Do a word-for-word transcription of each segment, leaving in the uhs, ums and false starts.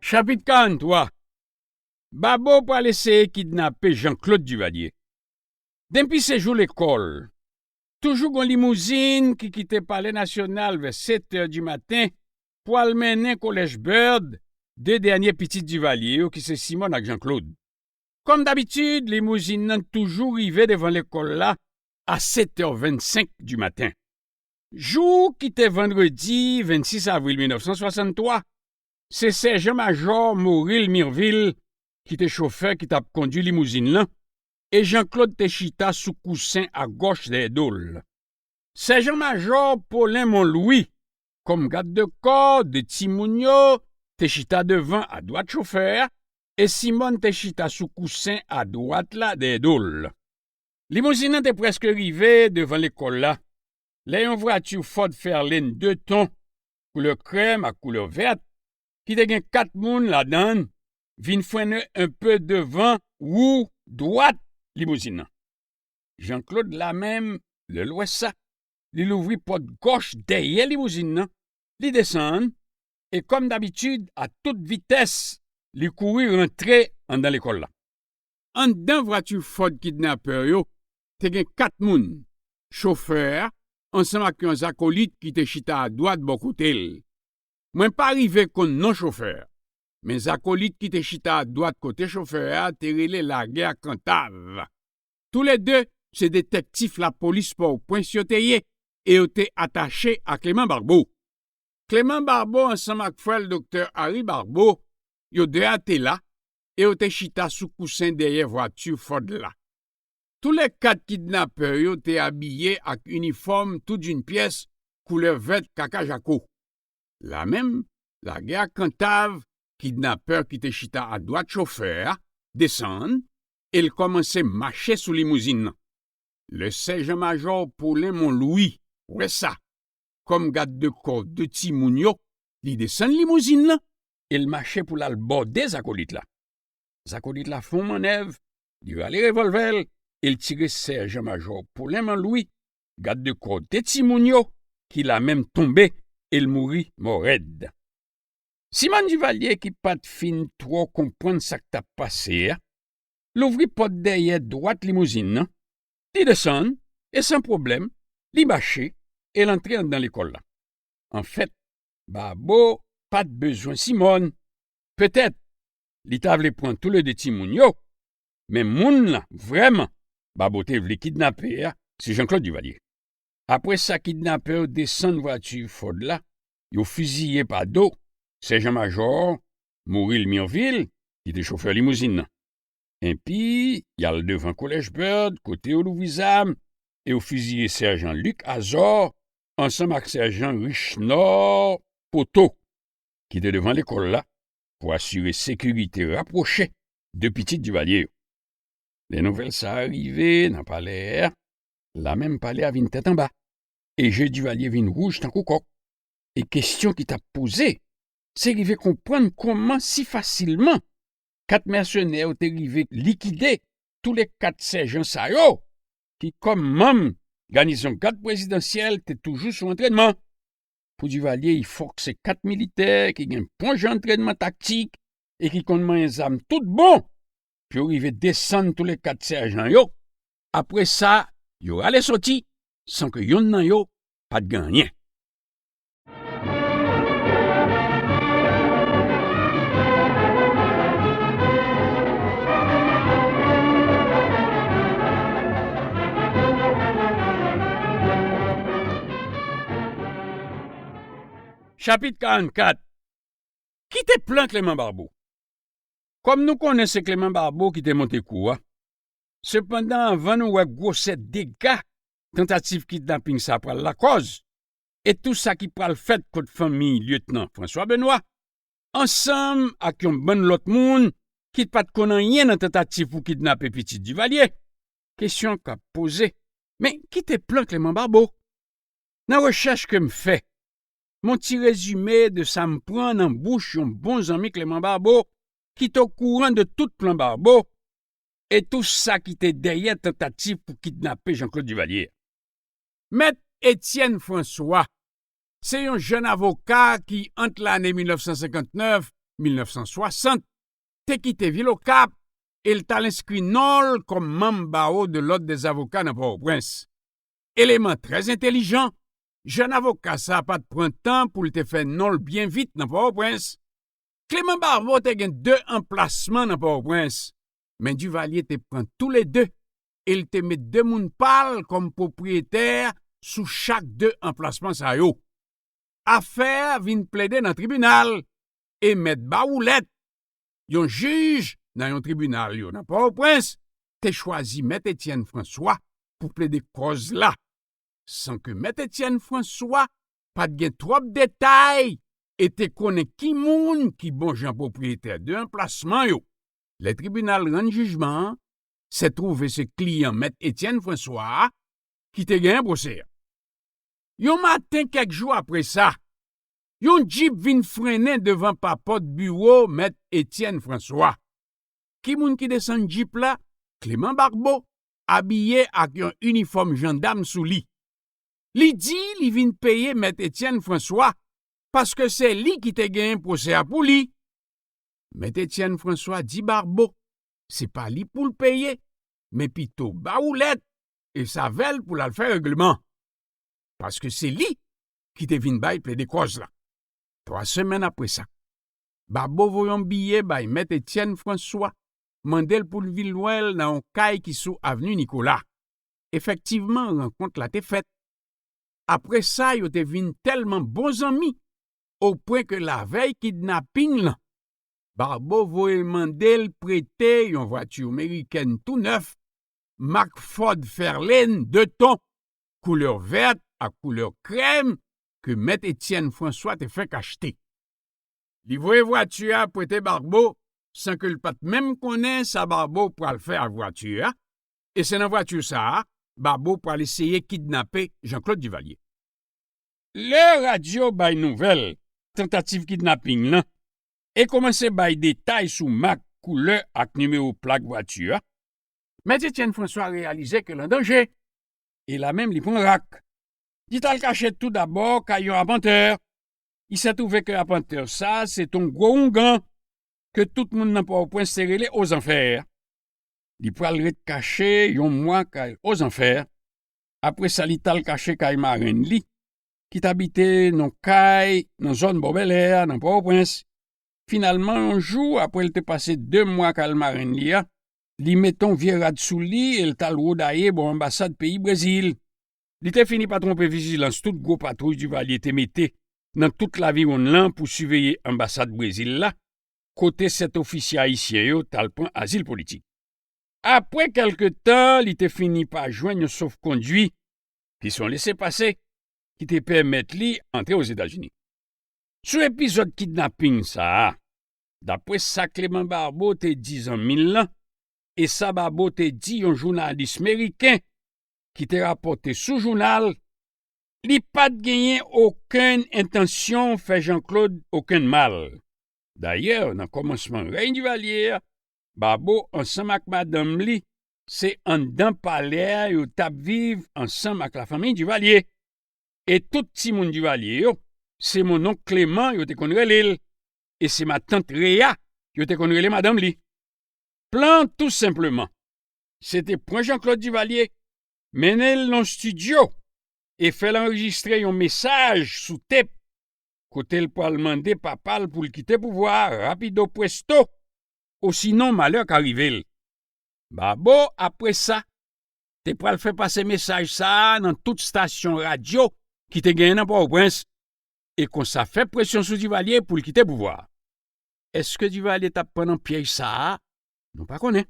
Chapit karanntwa. Babo pral eseye kidnape Jean Claude Duvalier. Denpi se jou lekòl, toujou gon limouzin ki kite Palè Nasyonal vè sèt è di maten pou al mennen Kolèj Byrd de dènye pitit Duvalier yo, ki se Simone ak Jean Claude. Kòm dabitid, limouzin nan toujou rive devan lekòl la a sèt è vennsenk di maten. Jou ki te vandredi vennsis avril mil nèf san swasanntwa, se sèjan majò Moril Mirvil ki te chofè ki t ap kondui limouzin lan, e Jean Claude te chita sou kousen a gòch dèyè do l. Sèjan majò Paulin Monlouis, kòm gad de kò de timoun yo, te chita devan a dwat chofè a, e Simone te chita sou kousen a dwat la dèyè do l. Limouzin nan te prèske rive devan lekòl la, lè yon vwati Ford Fairlane de ton, koulè krèm ak koulè vèt, ki te gen kat moun ladan l, vin frennen enpe devan wou dwat limouzin nan. Jean Claude la menm, lè l wè sa, li louvri pòt gòch dèyè limouzin nan, li desann, e kòm dabitid, a tout vitès, li kouri rantre anndan lekòl la. Anndan vwati Ford kidnapè yo, te gen kat moun, chofè a, ansanm ak yon zakolit ki te chita adwat bò kote l. Mwen pa rive konn non chofè a, men zakolit ki te chita adwat kote chofè a te rele Lagè Kantav. Toulede se detèktif lapolis Pòtoprens yo te ye, e yo te atache a Clément Barbot. Clément Barbot ansanm ak frè l, Doktè Harry Barbot, yo de a te la, e yo te chita sou kousen dèyè vwati Ford la. Toulèkat kidnapè yo te abiye ak inifòm tout d'une pièce koulè vèt kaka jako. La menm, Lagè Kantav, kidnapè ki te chita adwat chofè a, desann, e l kòmanse mache sou limouzin nan. Lè sèjan majò Paulin Monlouis wè sa, kòm gad de kò de timoun yo, li desann limouzin nan e l mache pou l al bòde zakolit la. Zakolit la fè yon mannèv, li rale revòlvè l e l tire sèjan majò Paulin Monlouis, gad de kò de timoun yo, ki la menm tonbe e l mouri mò rèd. Simone Duvalier, ki pa t fin twò konprann sa k t ap pase a, louvri pòt dèyè dwat limouzin nan, li desann e san pwoblèm, li mache e l antre anndan lekòl la. Anfèt, Babo pa t bezwen Simone. Petèt, li ta vle pran toulede timoun yo, men moun lan, vrèman, Babo te vle kidnape a, se Jean Claude Duvalier. Apre sa, kidnapè yo desann vwati Ford la, yo fiziye pa do sèjan majò Moril Mirvil, ki te chofè limouzin nan. Enpi, y al devan Kolèj Byrd, kote yo louvri zam, e yo fiziye sèjan Luc Azor, ansanm ak sèjan Richnor Poto, ki te devan lekòl la, pou asire sekirite rapwoche de pitit Duvalier yo. Lè nouvèl sa a rive nan palè a, la menm palè a vin tèt anba, e je Duvalier vin wouj tankou kòk. E kesyon ki t ap poze, se rive konprann kòman si fasilman kat mèsenè yo te rive likide toulèkat sèjan sa yo, ki kòm manm ganizon gad prezidansyèl te toujou sou antrènman. Pou Duvalier, fòk se kat militè ki gen bon jan antrènman taktik e ki konn manyen zam tout bon pou yo rive desann toulèkat sèjan yo. Apre sa, yo rale soti san ke yonn nan yo pa t gen anyen. Chapit karannkat. Ki te plan Clément Barbot? Kòm nou konnen, se Clément Barbot ki te monte kou a. Sepandan, anvan nou wè gwosè dega tantativ kidnaping sa pral lakòz, e tou sa ki pral fèt kont fanmi Lyetnan François Benoît, ansanm ak yon bann lòt moun ki pa t konn anyen nan tantativ pou kidnape pitit Duvalier, kesyon k ap poze, men ki te plan Clément Barbot? Nan rechèch ke m fè, m on ti rezime de sa m pran nan bouch yon bon zanmi Clément Barbot ki te okouran de tout plan Barbot e tou sa ki te dèyè tantativ pou kidnape Jean Claude Duvalier. Mèt Etienne François se yon jèn avoka ki, ant lane mil nèf san senkant nèf mil nèf san swasant, te kite vil Okap e l t al enskri non l kòm manm Barreau de l'Ordre des Avocats nan Pòtoprens. Eleman trè entèlijan, jèn avoka sa a pa t pran tan pou l te fè non l byen vit nan Pòtoprens. Clément Barbot te gen de anplasman nan Pòtoprens, men Duvalier te pran toulede e l te met de moun pa l kòm pwopriyetè sou chak de anplasman sa yo. Afè a vin plede nan tribinal e Mèt Bawoulèt, yon jij nan yon tribinal yo nan Pòtoprens, te chwazi Mèt Etienne François pou plede kòz la, san ke Mèt Etienne François pa t gen twòp detay e te konnen ki moun ki bon jan pwopriyetè de anplasman yo. Lè tribinal rann jijman an, se twouve se kliyan Mèt Etienne François a ki te genyen pwosè a. Yon maten, kèk jou apre sa, yon djip vin frennen devan papòt biwo Mèt Etienne François. Ki moun ki desann djip la? Clément Barbot, abiye ak yon inifòm jandam sou li. Li di li vin peye Mèt Etienne François paske se li ki te genyen pwosè a pou li. Mèt Etienne François di Barbot se pa li pou l peye, men pito Bawoulèt e Savèl pou l al fè règleman, paske se li ki te vin bay plede kòz la. Twa semèn apre sa, Barbot voye yon biye bay Mèt Etienne François, mande l pou l vin wè l nan yon kay ki sou avni Nikola. Efektivman, rankont la te fèt. Apre sa, yo te vin tèlman bon zanmi, opwen ke lavèy kidnaping lan, Barbot voye mande l prete yon vwati merikèn tou nèf, mak Ford Fairlane de ton, koulè vèt ak koulè krèm, ke Mèt Etienne François te fenk achte. Li voye vwati a prete Barbot san ke l pa t menm konnen sa Barbot pral fè ak vwati a, e se nan vwati sa a Barbot pral eseye kidnape Jean-Claude Duvalier. Lè radyo bay nouvèl tantativ kidnaping lan e kòmanse bay detay sou mak, koulè ak nimewo plak vwati a, Mèt Etienne François reyalize ke l an danje, e la menm li pran rak. Li t al kache tou dabò kay yon apantè. Li sa twouve ke apantè sa a se t on gwo oungan ke tout moun nan Pòtoprens te rele Ozanfè. Li pral ret kache yon mwa kay Ozanfè. Apre sa, li t al kache kay marenn li, ki t abite nan kay nan zòn Bò Bèlè a, nan Pòtoprens. Finalman, yon jou, apre l te pase de mwa kay marenn li a, li mete yon vye rad sou li e l t al wodaye bò anbasad peyi Brezil. Li te fini pa twonpe vijilans tout gwo patwouy Duvalier te mete nan tout laviwonn lan pou siveye anbasad Brezil la, kote sèt ofisye ayisyen yo t al pran azil politik. Apre kèlke tan, li te fini pa jwenn yon sofkondui, ki se yon lesepase, ki te pèmèt li antre Ozetazini. Sou epizòd kidnaping sa a, dapre sa Clément Barbot te di zanmi l lan, e sa Barbot te di yon jounalis meriken ki te rapòte sou jounal, li pa t genyen okenn entansyon fè Jean-Claude okenn mal. Dayè, nan kòmansman rèy Duvalier a, Barbot ansanm ak madanm li, se anndan palè a yo t ap viv ansanm ak lafanmi Duvalier. E tout timoun Duvalier yo, se mon onk Clément yo te konn rele l, e se matant Réa yo te konn rele madanm li. Plan an, tou senpleman, se te pran Jean-Claude Duvalier, mennen l nan yon estidyo e fè l anrejistre yon mesaj sou tep, kote l pral mande papa l pou l kite pouvwa a rapido presto, osinon malè ka rive l. Barbot, apre sa, te pral fè pase mesaj sa a nan tout estasyon radyo ki te genyen nan Pòtoprens, e konsa fè presyon sou Duvalier pou l kite pouvwa a. Èske Duvalier t ap pran nan pyèj sa a? Nou pa konnen.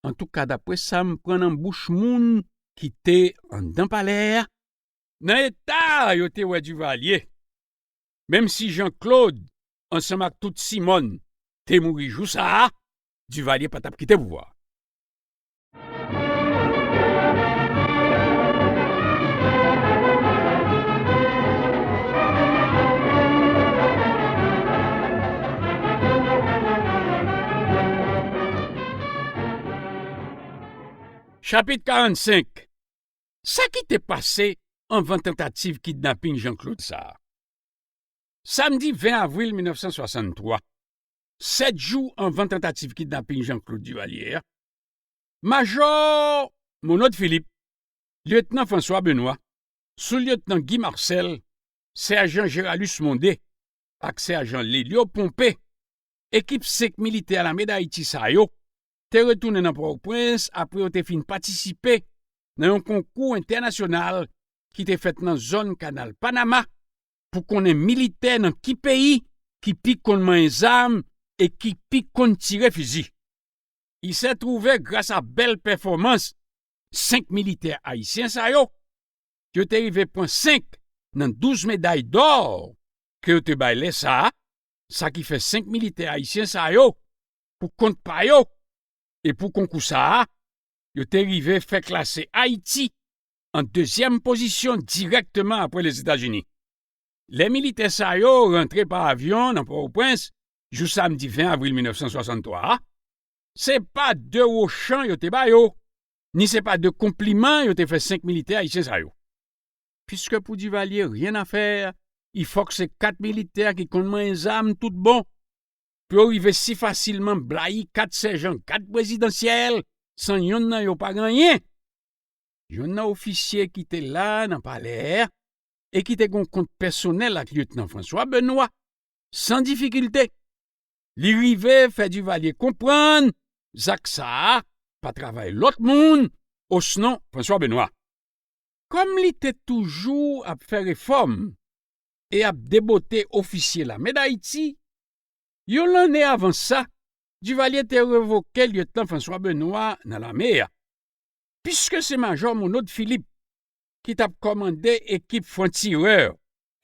Antouka, dapre sa m pran nan bouch moun ki te anndan palè a, nan eta yo te wè Duvalier, menm si Jean-Claude, ansanm ak tout Simòn, te mouri jou sa a, Duvalier pa t ap kite pouvwa a. Chapit karannsenk. Sa ki te pase anvan tantativ kidnaping Jean-Claude sa a? Samdi ven avril mil nèf san swasanntwa, sèt jou anvan tantativ kidnaping Jean-Claude Duvalier a, Majò Monod Philippe, Lyetnan François Benoît, Sou-Lyetnan Guy Marcel, Sèjan Géralus Mondé ak Sèjan Lelio Pompée, ekip senk militè Lame d Ayiti sa yo te retounen nan Pòtoprens apre yo te fin patisipe nan yon konkou entènasyonal ki te fèt nan zòn Kanal Panama pou konnen militè nan ki peyi ki pi konn manyen zam e ki pi konn tire fizi. Il se trouve, gras a bèl pèfòmans senk militè ayisyen sa yo, yo te rive pran senk nan douz meday dò ke yo te bay lè sa a, sa ki fè senk militè ayisyen sa yo, pou kont pa yo, e pou konkou sa a, yo te rive fè klase Ayiti an dezyèm pozisyon dirèkteman apre Lèzetazini. Lè militè sa yo rantre pa avyon nan Pòtoprens, jou samdi ven avril mil nèf san swasanntwa a, se pa de wochan yo te ba yo, ni se pa de konpliman yo te fè senk militè ayisyen sa yo. Piske pou Duvalier, rien à faire, il faut que se kat militè ki konn manyen zam tout bon, pou yo rive si fasilman blayi kat sèjan gad prezidansyèl san yonn nan yo pa gen anyen. Yonn nan ofisye ki te la nan palè a e ki te gen yon kont pèsonèl ak Lyetnan François Benoît, san difikilte, li rive fè Duvalier konprann zak sa a pa travay lòt moun, osnon François Benoît. Kòm li te toujou ap fè refòm e ap debote ofisye Lame d Ayiti, yon lanne avan sa, Duvalier te revoke Lyetnan François Benoît nan lame a. Piske se Majò Monod Philippe ki t ap kòmande ekip frantirè,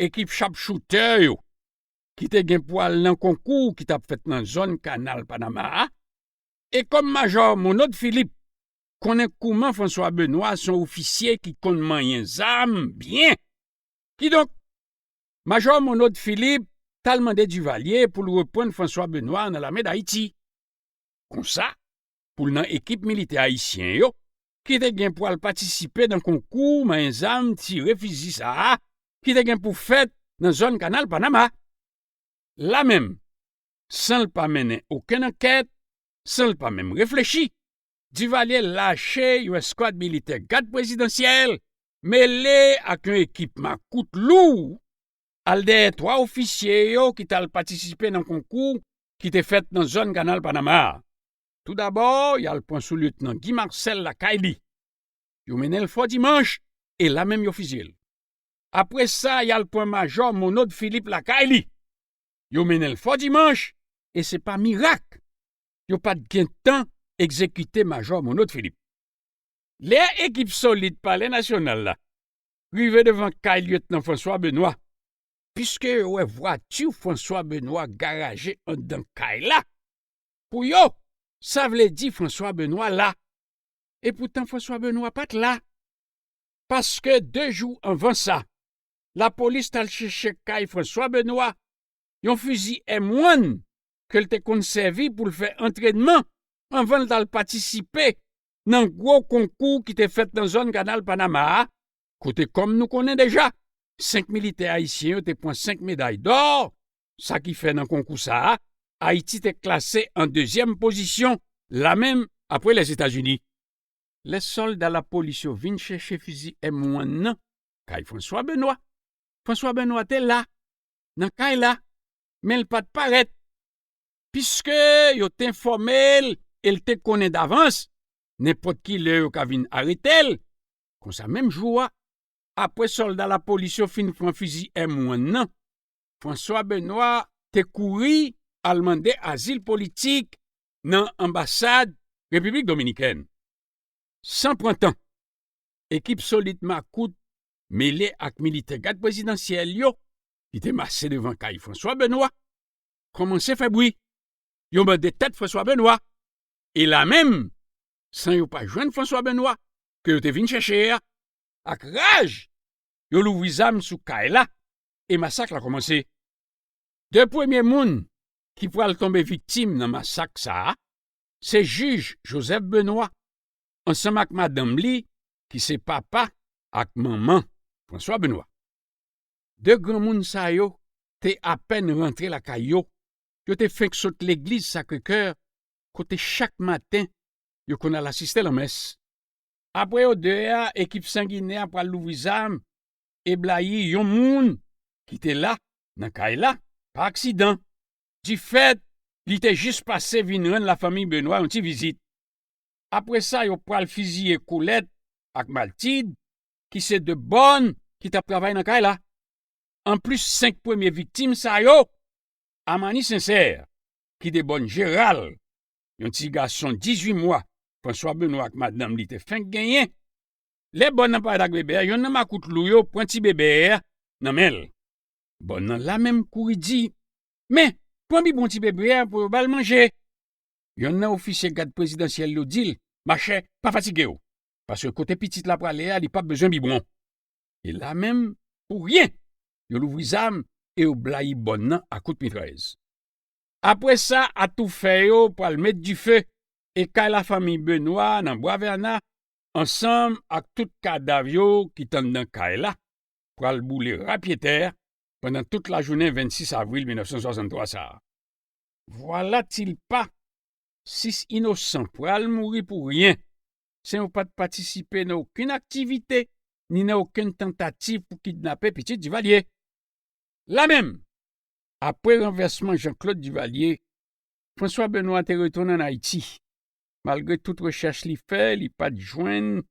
ekip sharpshooter yo, ki te gen pou al nan konkou ki t ap fèt nan zòn Kanal Panama a, e kòm Majò Monod Philippe konnen kouman François Benoît se yon ofisye ki konn manyen zam byen. Kidonk, Majò Monod Philippe t al mande Duvalier pou l reprann François Benoît nan Lame d Ayiti. Konsa, pou l nan ekip militè ayisyen yo, ki te gen pou al patisipe nan konkou manyen zam tire fizi sa a, ki te gen pou fèt nan zòn Kanal Panama. Lamenm, san l pa mennen okenn ankèt, san l pa menm reflechi, Duvalier lache yon eskwad militè gad prezidansyèl, mele ak yon ekip makout lou, al dèyè twa ofisye yo ki t al patisipe nan konkou ki te fèt nan zòn Kanal Panama a. Toudabò, y al pran sou-lyetnan Guy Marcel lakay li. Yo mennen l Fò Dimanch e lamenm yo fizye l. Apre sa, y al pran Majò Monod Philippe lakay li. Yo mennen l Fò Dimanch e se pa mirak yo pa t gen tan egzekite Majò Monod Philippe. Lè ekip solid Palè Nasyonal la rive devan kay Lyetnan François Benoît, piske yo wè vwati François Benoît garaje anndan kay la, pou yo, sa vle di François Benoît la. Epoutan François Benoît pa t la. Paske de jou anvan sa, lapolis t al chèche kay François Benoît yon fizi M one ke l te konn sèvi pou l fè antrènman anvan l t al patisipe nan gwo konkou ki te fèt nan zòn Kanal Panama a, kote, kòm nou konnen deja, senk militè ayisyen yo te pran senk meday dò, sa ki fè nan konkou sa a, Ayiti te klase an dezyèm pozisyon, lamenm apre Lèzetazini. Lè sòlda lapolis yo vin chèche fizi M one nan kay François Benoît, François Benoît te la, nan kay la, men l pa t parèt. Piske yo te enfòme l e l te konnen davans nenpòt ki lè yo ka vin arete l. Konsa, menm jou a, apre sòlda lapolis yo fin pran fizi M one nan, François Benoît te kouri al mande azil politik nan anbasad Repiblik Dominikèn. San pran tan, ekip solid makout mele ak militè gad prezidansyèl yo, ki te mache devan kay François Benoît, kòmanse fè bri. Yo mande tèt François Benoît. E lamenm, san yo pa jwenn François Benoît ke yo te vin chèche a, ak raj, yo louvri zam sou kay la e masak la kòmanse. De premye moun ki pral tonbe viktim nan masak sa a, se jij Joseph Benoît, ansanm ak madanm li, ki se papa ak manman François Benoît. De granmoun sa yo te apèn rantre lakay yo yo te fenk sot legliz Sakre Kè, kote chak maten yo konn al asiste lanmès. Apre yo de a, ekip sanginè a pral louvri zam e blayi yon moun ki te la, nan kay la, pa aksidan, difèt li te jis pase vin rann lafanmi Benwa yon ti vizit. Apre sa, yo pral fiziye Kolèt ak Maltid, ki se de bòn ki t ap travay nan kay la. Anplis senk premye viktim sa yo, Amani Sensè, ki te bòn Jeral, yon ti gason dizuit mwa Franswa Benwa ak madanm li te fenk genyen. Lè bòn nan parèt ak bebe a, yonn nan makout lou yo pran ti bebe a nan men l. Bòn nan lamenm kouri di, "Men, pran bibwon ti bebe a pou yo ba l manje." Yonn nan ofisye gad prezidansyèl yo di l, "Machè, pa fatige w, paske kote pitit la prale a, li p ap bezwen bibwon." E lamenm, pou ryen, yo louvri zam e yo blayi bòn nan ak kout mitrayèz. Apre sa, atoufè yo pral met dife e kay lafanmi Benwa nan Bwa Vèna, ansanm ak tout kadav yo ki t anndan kay la, pral boule rapyetè pandan tout lajounen vennsis avril mil nèf san swasanntwa sa a. Vwalatilpa, sis inosan pral mouri pou ryen, san yo pa t patisipe nan okenn aktivite, ni nan okenn tantativ pou kidnape pitit Divalye. Lamenm, apre ranvèsman Jean-Claude Divalye, François Benoît te retounen ann Ayiti. Malgre tout rechèch li fè, li pa t jwenn,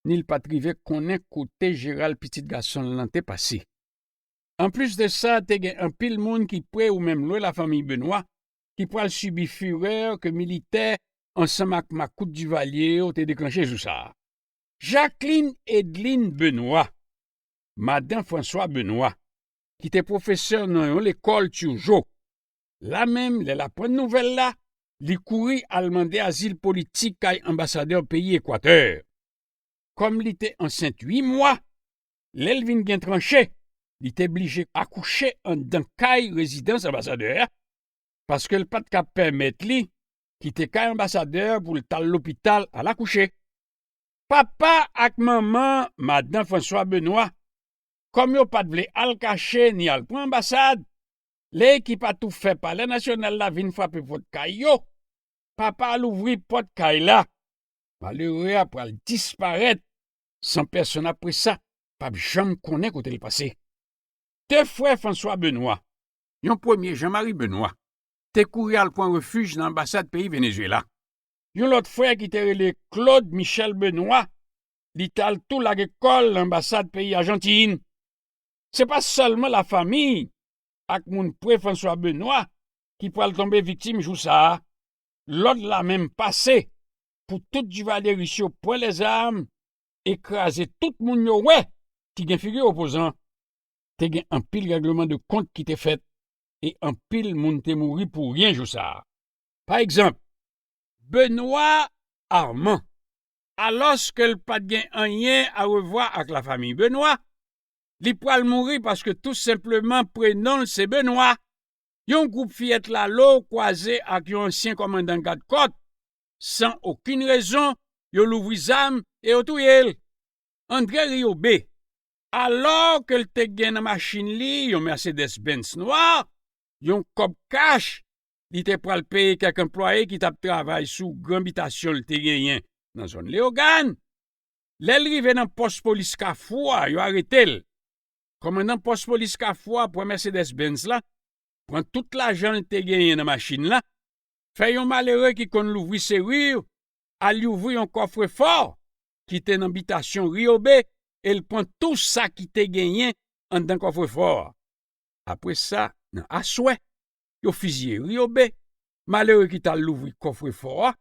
ni l pa t rive konnen kote Jeral pitit gason l lan te pase. Anplis de sa, te gen anpil moun ki pre ou menm lwen lafanmi Benoît ki pral sibi firè ke militè ansanm ak makout Divalye yo te deklanche jou sa a. Jacqueline Edline Benoît, madan François Benoît, ki te pwofesè nan yon lekòl Turgeau, la menm, lè l aprann nouvèl la, li kouri al mande azil politik kay anbasadè peyi Ekwatè. Kòm li te ansent uit mwa, lè l vin gen tranche, li te blije akouche anndan kay rezidans anbasadè a, paske l pa t ka pèmèt li kite kay anbasadè pou l t al lopital al akouche. Papa ak manman madan François Benoît, kòm yo pa t vle al kache ni al pran anbasad, lè ekip atoufè Palè Nasyonal la vin frape pòt kay yo, papa a louvri pòt kay la. Malere a pral disparèt san pèsonn apre sa p ap janm konnen kote l pase. De frè François Benoît, yon premye Jean-Marie Benoît, te kouri al pran refij nan anbasad peyi Venezuela. Yon lòt frè ki te rele Claude Michel Benoît, li t al tou lage kò l nan anbasad peyi Ajantin. Se pa sèlman lafanmi ak moun pre François Benoît ki pral tonbe viktim jou sa a. Lòd la menm pase pou tout divalyeris yo pran lèzam e kraze tout moun yo wè ki gen figi opozan. Te gen anpil règleman de kont ki te fèt e anpil moun te mouri pou ryen jou sa a. Pa egzanp, Benoît Armand, alòske l pa t gen anyen a revwa ak lafanmi Benoît, li pral mouri paske tou senpleman prenon l se Benoît. Yon gwoup fiyèt lalo kwaze ak yon ansyen kòmandan gadkòt. San okenn rezon, yo louvri zam e yo touye l. André Riobé, alò ke l te gen nan machin li yon Mercedes Benz nwa, yon kòb kach, li te pral peye kèk anplwaye ki t ap travay sou gran bitasyon l te genyen nan zòn Leyogàn. Lè l rive nan pòs polis Kafou a, yo arete l. Kòmandan pòs polis Kafou a pran Mercedes Benz la, pran tout lajan l te genyen nan machin la, fè yon malere ki konn louvri seri, al ouvri yon kòfrefò ki te nan bitasyon Riobé e l pran tou sa ki te genyen anndan kòfrefò a. Apre sa, nan aswè, yo fiziye Riobé, malere ki t al louvri kòfrefò a,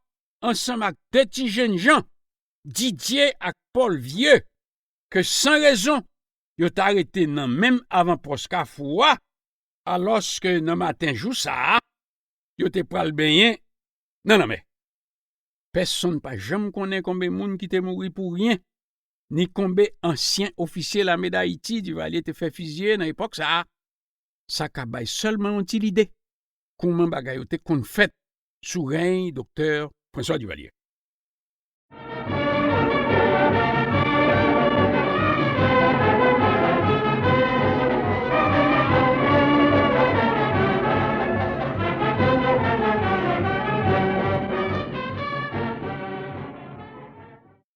ansanm ak de ti jennjan, Didier ak Paul Vieux, ke san rezon, yo t arete nan menm avanpòs Kafou a, alòske nan maten jou sa a, yo te pral benyen nan lanmè. Pèsonn pa janm konnen konbe moun ki te mouri pou ryen, ni konbe ansyen ofisye lame Dayiti Divalye te fè fiziye nan epòk sa a. Sa ka bay sèlman yon ti lide kouman bagay yo te konn fèt sou rèy Doktè François Duvalier.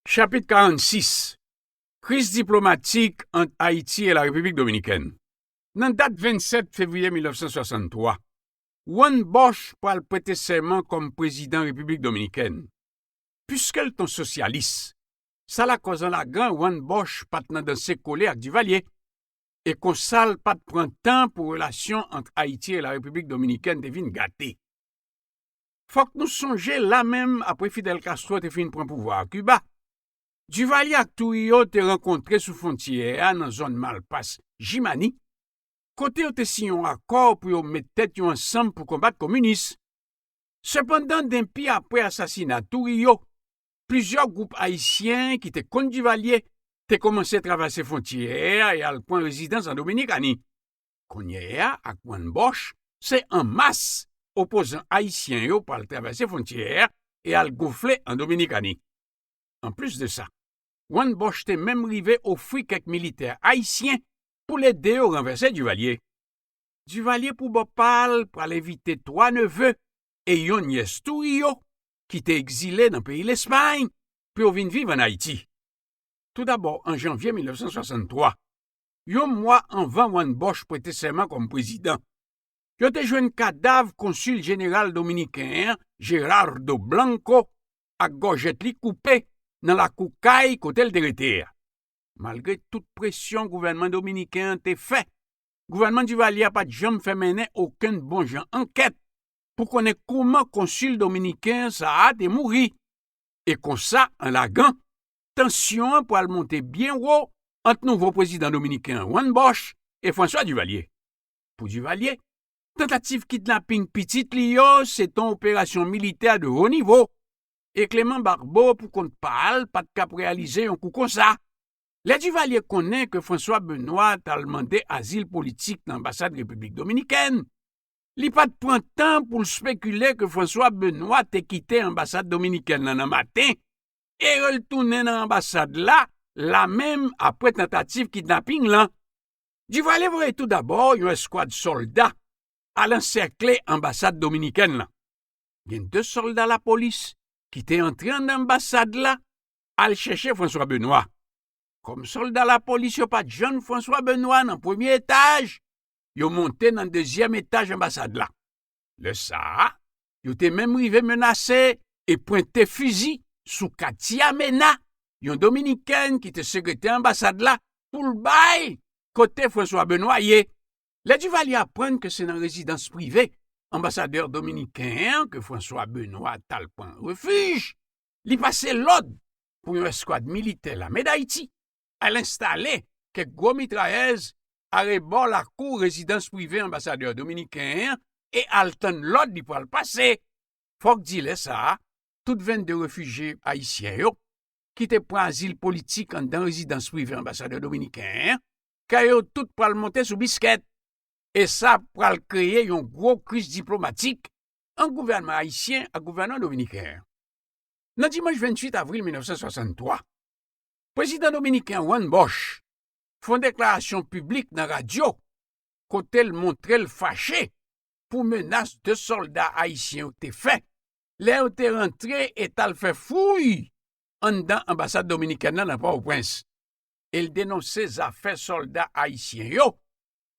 Chapit karannsis. Kriz diplomatik ant Ayiti e Larepiblik Dominikèn. Nan dat vennsèt fevriye mil nèf san swasanntwa, Juan Bosch pral prete sèman kòm prezidan Repiblik Dominikèn. Piske l t on sosyalis, sa lakòz an lagan Juan Bosch pa t nan danse kole ak Divalye, e konsa l pa t pran tan pou relasyon ant Ayiti e Larepiblik Dominikèn te vin gate. Fòk nou sonje la menm apre Fidel Castro te fin pran pouvwa a Kiba, Divalye ak Trujillo te rankontre sou fwontyè a nan zòn Malpas Jimani, kote yo te siyen yon akò pou yo met tèt yo ansanm pou konbat kominis. Sepandan, denpi apre asasina Trujillo, plizyè gwoup ayisyen ki te kont Divalye te kòmanse travèse fwontyè a e al pran rezidans an Dominikani. Kounye a, ak Juan Bosch, se an mas opozan ayisyen yo pral travèse fwontyè a e al gonfle an Dominikani. Anplis de sa, Juan Bosch te menm rive ofri kèk militè ayisyen pou l ede yo ranvèse Divalye. Divalye, pou bò pa l, pral envite twa neve e yon nyès Trujillo ki te egzile nan peyi Lespay pou yo vin viv ann Ayiti. Toudabò, an janvye mil nèf san swasanntwa, yon mwa anvan Juan Bosch prete sèman kòm prezidan, yo te jwenn kadav konsil jeneral dominiken an, Gerardo Blanco, ak gòjèt li koupe nan lakou kay kote l te rete a. Malgre tout presyon gouvènman dominiken an te fè, gouvènman Divalye a pa t janm fè mennen okenn bon jan ankèt pou konnen kòman konsil dominiken sa a te mouri. E konsa, an lagan, tansyon an pral monte byen wo ant nouvo prezidan dominiken an, Juan Bosch, e François Divalye. Pou Divalye, tantativ kidnaping pitit li yo se t on operasyon militè de wo nivo, e Clément Barbot, pou kont pa l, pa t kab reyalize yon kou konsa. Lè Divalye konnen ke François Benoît t al mande azil politik nan anbasad Repiblik Dominikèn, li pa t pran tan pou l spekile ke François Benoît te kite anbasad dominikèn lan nan maten e retounen nan anbasad la, la menm apre tantativ kidnaping lan. Divalye voye toudabò yon eskwad sòlda al ansèkle anbasad dominikèn lan. Gen de sòlda lapolis ki te antre anndan anbasad la al chèche François Benoît. Kòm sòlda lapolis yo pa t jwenn François Benoît nan premye etaj, yo monte nan dezyèm etaj anbasad la. Lè sa a, yo te menm rive menase e pwente fizi sou Katia Mena, yon dominikèn ki te sekretè anbasad la, pou l bay kote François Benoît ye. Lè Divalye aprann ke se nan rezidans prive anbasadè dominiken an ke François Benoît t al pran refij, li pase lòd pou yon eskwad militè Lame Dayiti al enstale kèk gwo mitrayèz arebò lakou rezidans prive anbasadè dominiken an e al tann lòd li pral pase. Fòk di lè sa a, tout vennde refijye ayisyen yo ki te pran azil politik anndan rezidans prive anbasadè dominiken an, kay yo tout pral monte sou biskèt, e sa pral kreye yon gwo kriz diplomatik ant gouvènman ayisyen ak gouvènman dominiken an. Nan dimanch venntuit avril mil nèf san swasanntwa, prezidan dominiken Juan Bosch fè yon deklarasyon piblik nan radyo kote l montre l fache pou menas de sòlda ayisyen yo te fè lè yo te rantre e t al fè fouy anndan anbasad dominikèn nan nan Pòtoprens. E l denonse zafè sòlda ayisyen yo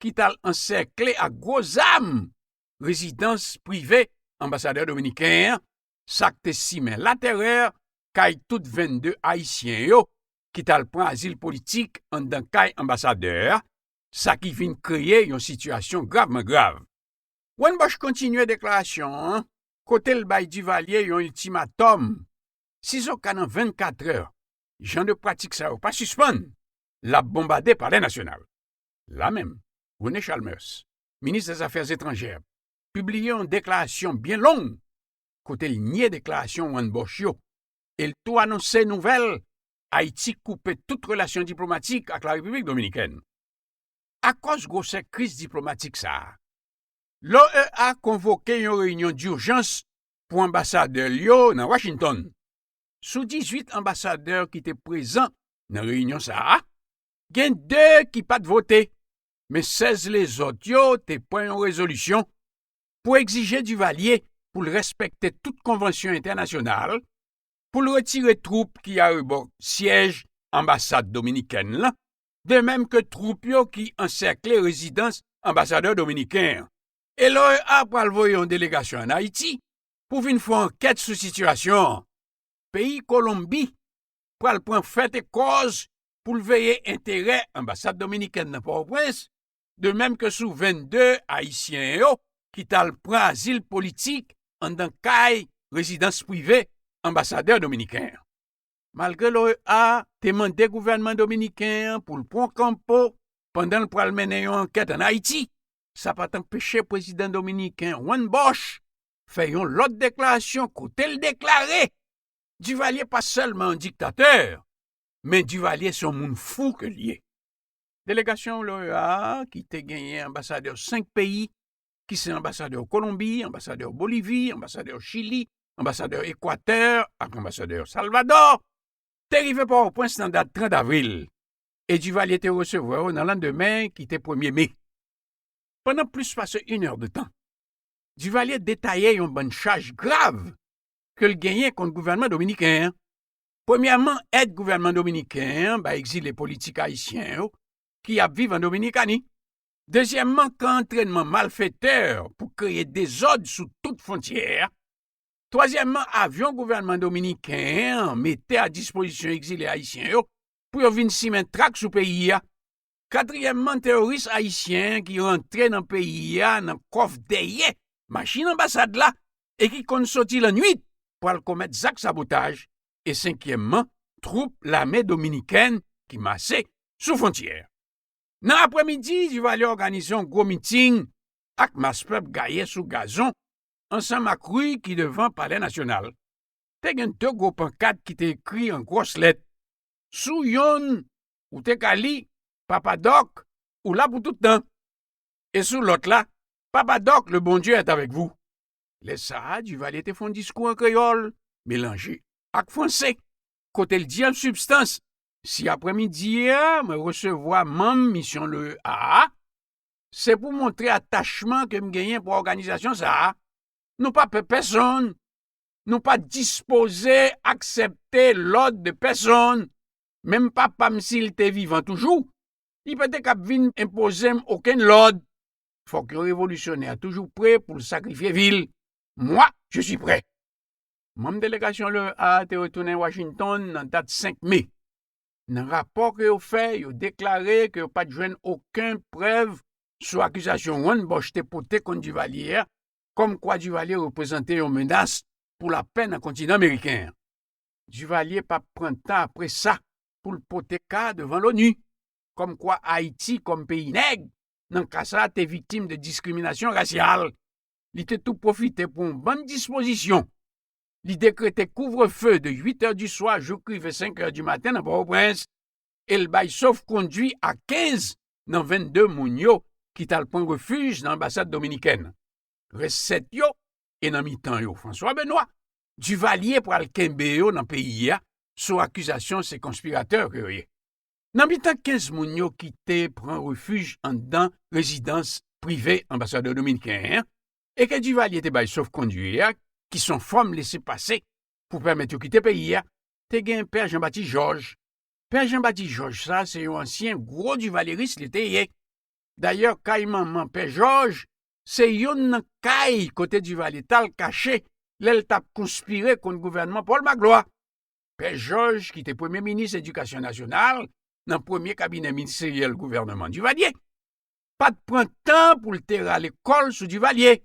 ki t al ansèkle ak gwo zam rezidans prive anbasadè dominiken an, sa k te simen latèrè kay tout vennde ayisyen yo ki t al pran azil politik anndan kay anbasadè a, sa ki vin kreye yon sitiyasyon gravman grav. Juan Bosch kontinye deklarasyon an kote l bay Divalye yon iltimatòm, sizoka nan vennkatrè jan de pratik sa yo pa sispann, l ap bonbade Palè Nasyonal. La menm, René Chalmers, minis dèzafè etranjè, pibliye yon deklarasyon byen long kote l nye deklarasyon Juan Bosch yo e l tou anonse nouvèl Ayiti koupe tout relasyon diplomatik ak Larepiblik Dominikèn. Akòz gwosè kriz diplomatik sa a, l'O E A konvoke yon reyinyon dijans pou anbasadè l yo nan Washington. Sou dizuit anbasadè ki te prezan nan reyinyon sa a, gen de ki pa t vote, men sèz lezòt yo te pran yon rezolisyon pou egzije Divalye pou l respekte tout konvansyon entènasyonal, pou l retire twoup ki arebò syèj anbasad dominikèn lan, de menm ke twoup yo ki ansèkle rezidans anbasadè dominiken an. E l'O E A pral voye yon delegasyon ann Ayiti pou vin fè yon ankèt sou sitiyasyon an. Peyi Kolonbi pral pran fèt e kòz pou l veye enterè anbasad dominikèn nan Pòtoprens, de menm ke sou vennde Ayisyen yo ki t al pran azil politik anndan kay rezidans prive anbasadè dominiken an. Malgre l'O E A te mande gouvènman dominiken an pou l pran kanpo pandan l pral mennen yon ankèt ann Ayiti, sa pa t anpeche prezidan dominiken Juan Bosch fè yon lòt deklarasyon kote l deklare Duvalier pa sèlman yon diktatè, men Duvalier se yon moun fou ke l ye. Delegasyon l'O E A ki te genyen anbasadè senk peyi, ki se anbasadè Kolonbi, anbasadè Bolivi, anbasadè Chili, anbasadè Ekwatè ak anbasadè Salvadò, te rive Pòtoprens nan dat trant avril, e Duvalier te resevwa yo nan landemen ki te premye me. Pandan plis pase inè de tan, Duvalier detaye yon bann chaj grav ke l genyen kont gouvènman dominiken an. Premyèman, èd gouvènman dominiken an bay egzile politik ayisyen yo ki ap viv an Dominikani. Dezyèmman, kan antrènman malfetè pou kreye dezòd sou tout fwontyè a. Twazyèmman, avyon gouvènman dominiken an mete a dispozisyon egzile ayisyen yo pou yo vin simen trak sou peyi a. Katriyèmman, teworis ayisyen ki rantre nan peyi a nan kòf dèyè machin anbasad la e ki konn soti lannwit pral komèt zak sabotaj. E senkyèmman, twoup lame dominikèn ki mache sou fwontyè a. Nan aprèmidi, Duvalier òganize yon gwo miting ak mas pèp gaye sou gazon ansanm ak ri ki devan Palè Nasyonal. Te gen de gwo pankat ki te ekri an gwòs lèt. Sou yonn, ou te ka li, Papa Dòk, ou la pou tout tan. E sou lòt la, Papa Dòk, le bon Dieu est avec vous. Lè sa a, Duvalier te fè yon diskou an kreyòl, melanje ak franse, kote l di an sibstans, si aprèmidi a mwen resevwa manm misyon l'O E A a, se pou montre atachman ke m genyen pou òganizasyon sa a. Nou pa pè pèsonn. Nou pa dispoze aksepte lòd de pèsonn. Menm papa m, si l te vivan toujou, li pa te kab vin enpoze m okenn lòd. Fòk yon revolisyonè toujou pre pou l sakrifye vi l. Moi, je suis prêt. Manm delegasyon l'O E A te retounen Washington nan dat senk me. Nan rapò ke yo fè, yo deklare ke yo pa t jwenn okenn prèv sou akizasyon Juan Bosch te pote kont Duvalier a, kòmkwa Duvalier reprezante yon menas pou lapè nan kontinan meriken an. Duvalier pa pran tan apre sa pou l pote ka devan l'ONU, kòmkwa Ayiti, kòm peyi nèg, nan ka sa a, te viktim de diskriminasyon rasyal. Li te tou pwofite pran yon bann dispozisyon. Li dekrete kouvrefe de uit è di swa jouk rive senk è di maten nan Pòtoprens, e l bay sofkondwi a kenz nan vennde moun yo ki t al pran refij nan anbasad dominikèn. Rès sèt yo, e nan mitan yo François Benoît, Duvalier pral kenbe yo nan peyi a sou akizasyon se konspiratè ke yo ye. Nan mitan kenz moun yo ki te pran refij anndan rezidans prive anbasadè dominiken an, e ke Duvalier te bay sofkondwi a, ki se yon fòm lesepase pou pèmèt yo kite peyi a, te gen Pè Jean Baptiste Georges. Pè Jean Baptiste Georges sa, se yon ansyen gwo divalyeris li te ye. Dayè, kay manman Pè Georges, se yonn nan kay kote Duvalier t al kache lè l t ap konspire kont gouvènman Paul Magloire. Pè Georges, ki te premye minis edikasyon nasyonal nan premye kabinè ministeryèl gouvènman Duvalier, pa t pran tan pou l te rale kò l sou Duvalier.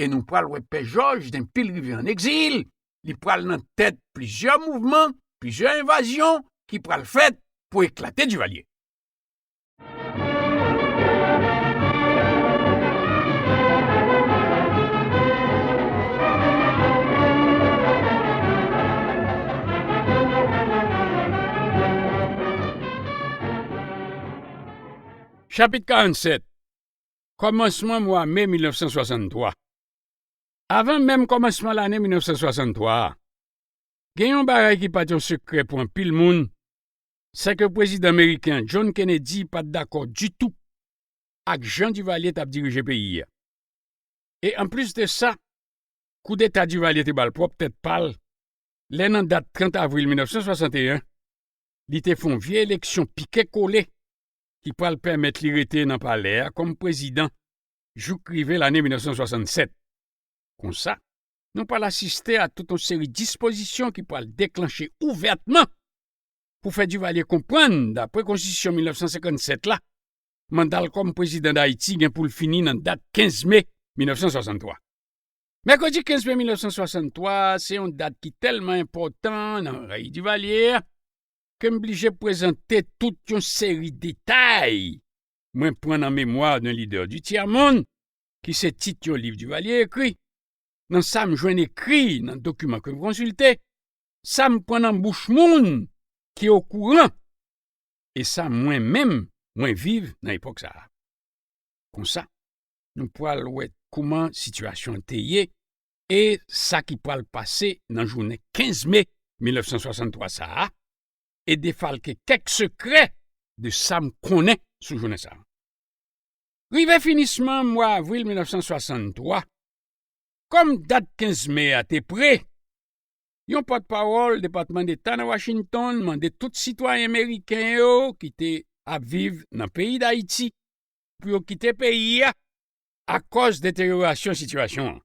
E nou pral wè Pè Georges, denpi l rive an egzil, li pral nan tèt plizyè mouvman, plizyè envazyon ki pral fèt pou eklate Duvalier. Chapit karannsèt. Kòmansman mwa me mil nèf san swasanntwa. Avan menm kòmansman lane mil nèf san swasanntwa a, gen yon bagay ki pa t yon sekrè pou anpil moun, se ke prezidan meriken an John Kennedy pa t dakò ditou ak jan Duvalier t ap dirije peyi a. E anplis de sa, koudeta Duvalier te ba l pwòp tèt pa l, lè nan dat trant avril mil nèf san swasanteyen, li te fè yon vye eleksyon pike kole ki pral pèmèt li rete nan palè a kòm prezidan jouk rive lane mil nèf san swasannsèt. Konsa, nou pral asiste a tout yon seri dispozisyon ki pral deklanche ouvètman pou fè Divalye konprann, dapre Konstitisyon mil nèf san senkannsèt la, manda l kòm prezidan Dayiti gen pou l fini nan dat kenz me mil nèf san swasanntwa. Mèkredi kenz me mil nèf san swasanntwa se yon dat ki tèlman enpòtan nan lavi Divalye a ke m blije prezante tout yon seri detay mwen pran nan Mémoires d'un leader du tiers-monde, ki se tit yon liv Divalye ekri, nan sa m jwenn ekri nan dokiman ke m konsilte, sa m pran nan bouch moun ki okouran, e sa mwen menm mwen viv nan epòk sa a. Konsa, nou pral wè kouman sitiyasyon an te ye e sa ki pral pase nan jounen kenz me mil nèf san swasanntwa sa a, e defalke kèk sekrè de sa m konnen sou jounen sa a. Rive finisman mwa avril mil nèf san swasanntwa, kòm dat kenz me a te pre, yon pòtpawòl Depatman Deta nan Washington mande tout sitwayen meriken yo ki te ap viv nan peyi Dayiti pou yo kite peyi a akòz deteryorasyon sitiyasyon an.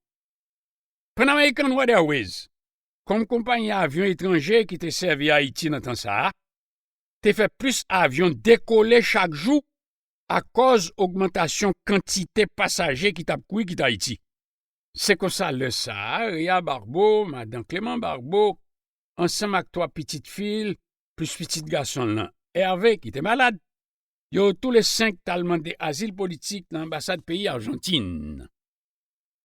Pan American Road Airways, kòm konpayi avyon etranje ki te sèvi Ayiti nan tan sa a, te fè plis avyon dekole chak jou akòz ogmantasyon kantite pasaje ki t ap kouri kite Ayiti. Se konsa, lè sa a, Réa Barbeau, madan Clément Barbeau, ansanm ak twa pitit fi l, plis pitit gason l lan, Hervé, ki te malad, yo toule senk t al mande azil politik nan anbasad peyi Ajantin.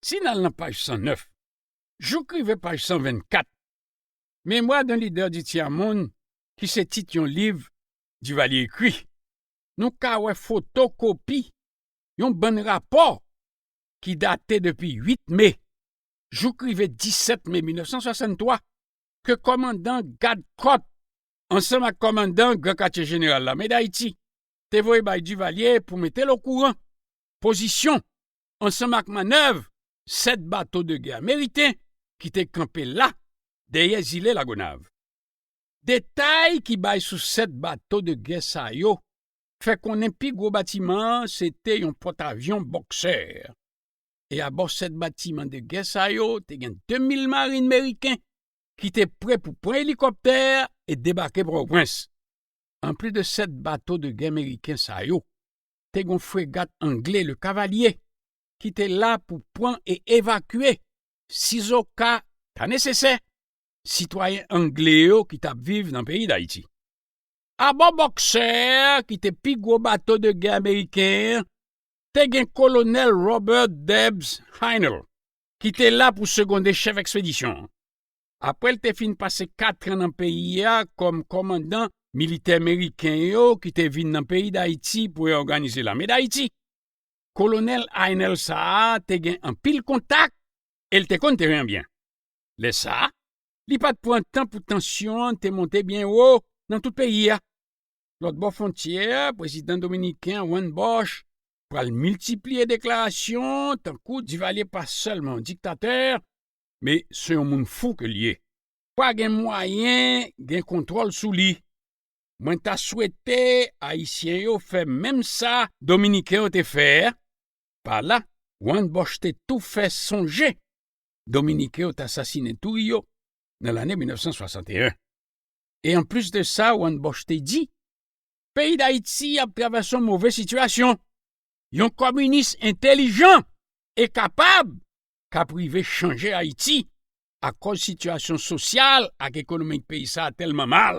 Si n al nan paj san nèf, jouk rive paj san vennkat, Mémoires d'un leader du tiers-monde, ki se tit yon liv Divalye ekri, nou ka wè fotokopi yon bann rapò ki date depi uit me jouk rive disèt me mil nèf san swasanntwa, ke kòmandan gad kòt ansanm ak kòmandan Gran Katye Jeneral Lame Dayiti te voye bay Divalye pou mete l okouran pozisyon ansanm ak mannèv sèt bato de gè ameriken ki te kanpe la dèyè zile Lagonav. Detay ki bay sou sèt bato de gè sa yo fè konnen pi gwo batiman an se te yon pòtavyon Boxer. E abò sèt batiman de gè sa yo, te gen de mil marin meriken ki te prè pou pran elikoptè e debake Pòtoprens. Anplis de sèt bato de gè meriken sa yo, te gen yon fregat angle, Le Cavalier, ki te la pou pran e evakye, sizoka ta nesesè, sitwayen angle yo ki t ap viv nan peyi Dayiti. Abò Boxer, ki te pi gwo bato de gè ameriken an, te gen Kolonèl Robert Debs Heinel, ki te la pou segonde chèf ekspedisyon an. Apre l te fin pase kat an nan peyi a kòm kòmandan militè meriken yo ki te vin nan peyi Dayiti pou reyòganize Lame Dayiti, Kolonèl Heinel sa a te gen anpil kontak e l te konn teren an byen. Lè sa a, li pa t pran tan pou tansyon an te monte byen wo nan tout peyi a. Lòt bò fwontyè a, prezidan dominiken an, Juan Bosch, pral miltipliye deklarasyon tankou Divalye pa sèlman yon diktatè, men se yon moun fou ke l ye. Pa gen mwayen gen kontwòl sou li. Mwen ta swete Ayisyen yo fè menm sa Dominiken yo te fè a. Pa la, Juan Bosch te tou fè sonje Dominiken yo t asasinen Trujillo nan lane mil nèf san swasanteyen. E anplis de sa, Juan Bosch te di, peyi Dayiti ap travèse yon move sitiyasyon. Yon kominis entèlijan e kapab k ap rive chanje Ayiti akoz sitiyasyon sosyal ak ekonomik peyi sa a tèlman mal.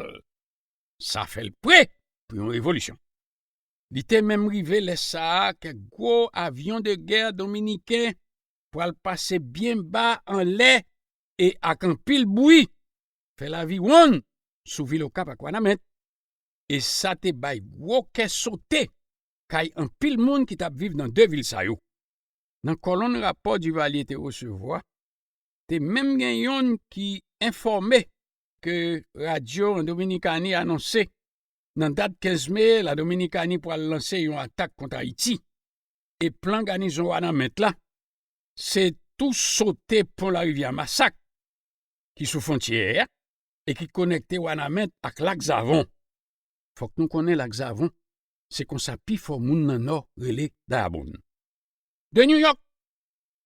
Sa fè l pre pou yon revolisyon. Li te menm rive lè sa a kèk gwo avyon de gè dominiken pral pase byen ba anlè e ak anpil bri fè laviwonn sou vil Okap ak Wanament. E sa te bay gwo kè sote kay anpil moun ki t ap viv nan de vil sa yo. Nan kòlonn rapò Divalye te resevwa, te menm gen yonn ki enfòme ke radyo an Dominikani anonse nan dat kenz me, la Dominikani pral lanse yon atak kont Ayiti, e plan ganizon Wanament la, se tou sote pon larivyè Masak ki sou fwontyè a, e ki konekte Wanament ak Lak Zavon. Fòk nou konnen Lak Zavon, se konsa pifò moun nan Nò rele Dayabonn. De Nouyòk,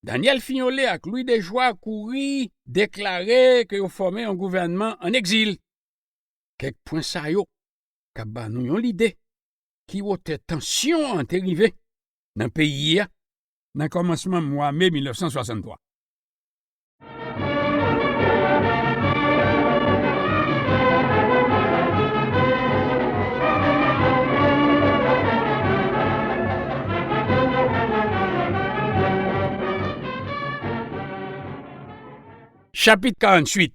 Daniel Fignolé ak Louis Déjoie kouri deklare ke yo fòme yon gouvènman ann egzil. Kèk pwen sa yo ka ba nou yon lide ki wotè tansyon an te rive nan peyi a nan kòmansman mwa me mil nèf san swasanntwa. Chapit karanntuit.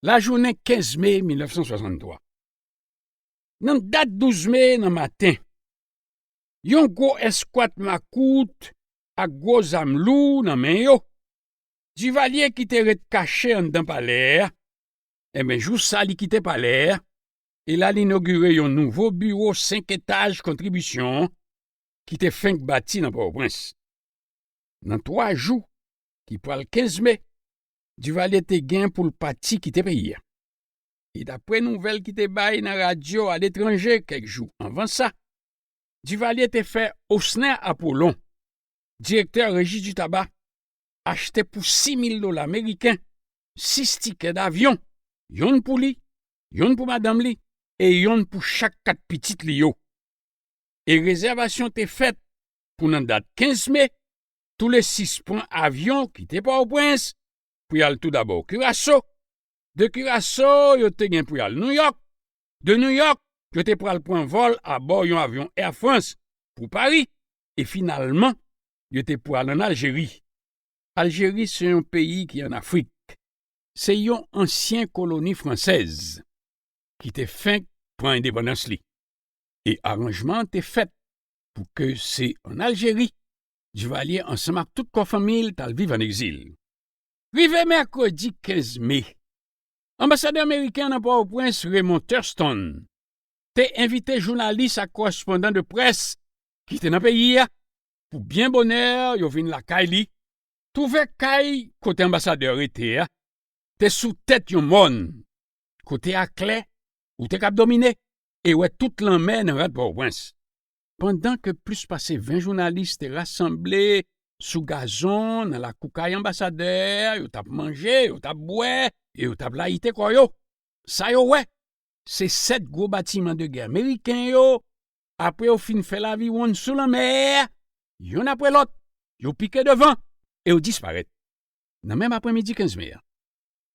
Lajounen kenz me mil nèf san swasanntwa. Nan dat douz me nan maten, yon gwo eskwad makout ak gwo zam lou nan men yo, Divalye ki te ret kache anndan palè a, enben, jou sa li kite palè a, e l al inogire yon nouvo biwo senk etaj kontribisyon ki te fenk bati nan Pòtoprens. Nan twa jou, ki pral kenz me, Divalye te gen pou l pati kite peyi a. E dapre nouvèl ki te bay nan radyo aletranje kèk jou anvan sa, Divalye te fè Osner Apollon, direktè Registre du Tabac, achte pou sis mil dola meriken sis tikè davyon, yonn pou li, yonn pou madanm li e yonn pou chak kat pitit li yo. E rezèvasyon te fèt pou nan dat kenz me, toule sis pran avyon kite Pòtoprens pou y al toudabò Kiraso. De Kiraso, yo te gen pou y al Nouyòk. De Nouyòk, yo te pral pran vòl abò yon avyon Air France pou Pari. E finalman, yo te pral ann Aljeri. Aljeri se yon peyi ki ann Afrik. Se yon ansyen koloni fransèz ki te fenk pran endepandans li. E aranjman an te fèt pou ke se ann Aljeri, Divalye ansanm ak tout kò fanmi l t al viv ann egzil. Rive mèkredi kenz me, anbasadè ameriken an nan Pòtoprens, Raymond Thurston, te envite jounalis ak korespondan de près ki te nan peyi a pou byen bonè yo vin lakay li, twouve kay kote anbasadè a rete a te sou tèt yon mòn, kote a klè, ou te kab domine e wè tout lanmè nan rad Pòtoprens. Pandan ke plis pase ven jounalis te rasanble sou gazon nan lakou kay anbasadè a, yo t ap manje, yo t ap bwè e yo t ap layite kò yo. Sa yo wè, se sèt gwo batiman de gè meriken yo, apre yo fin fè laviwonn sou lanmè a, yonn apre lòt, yo pike devan e yo disparèt. Nan menm apremidi kenz me a,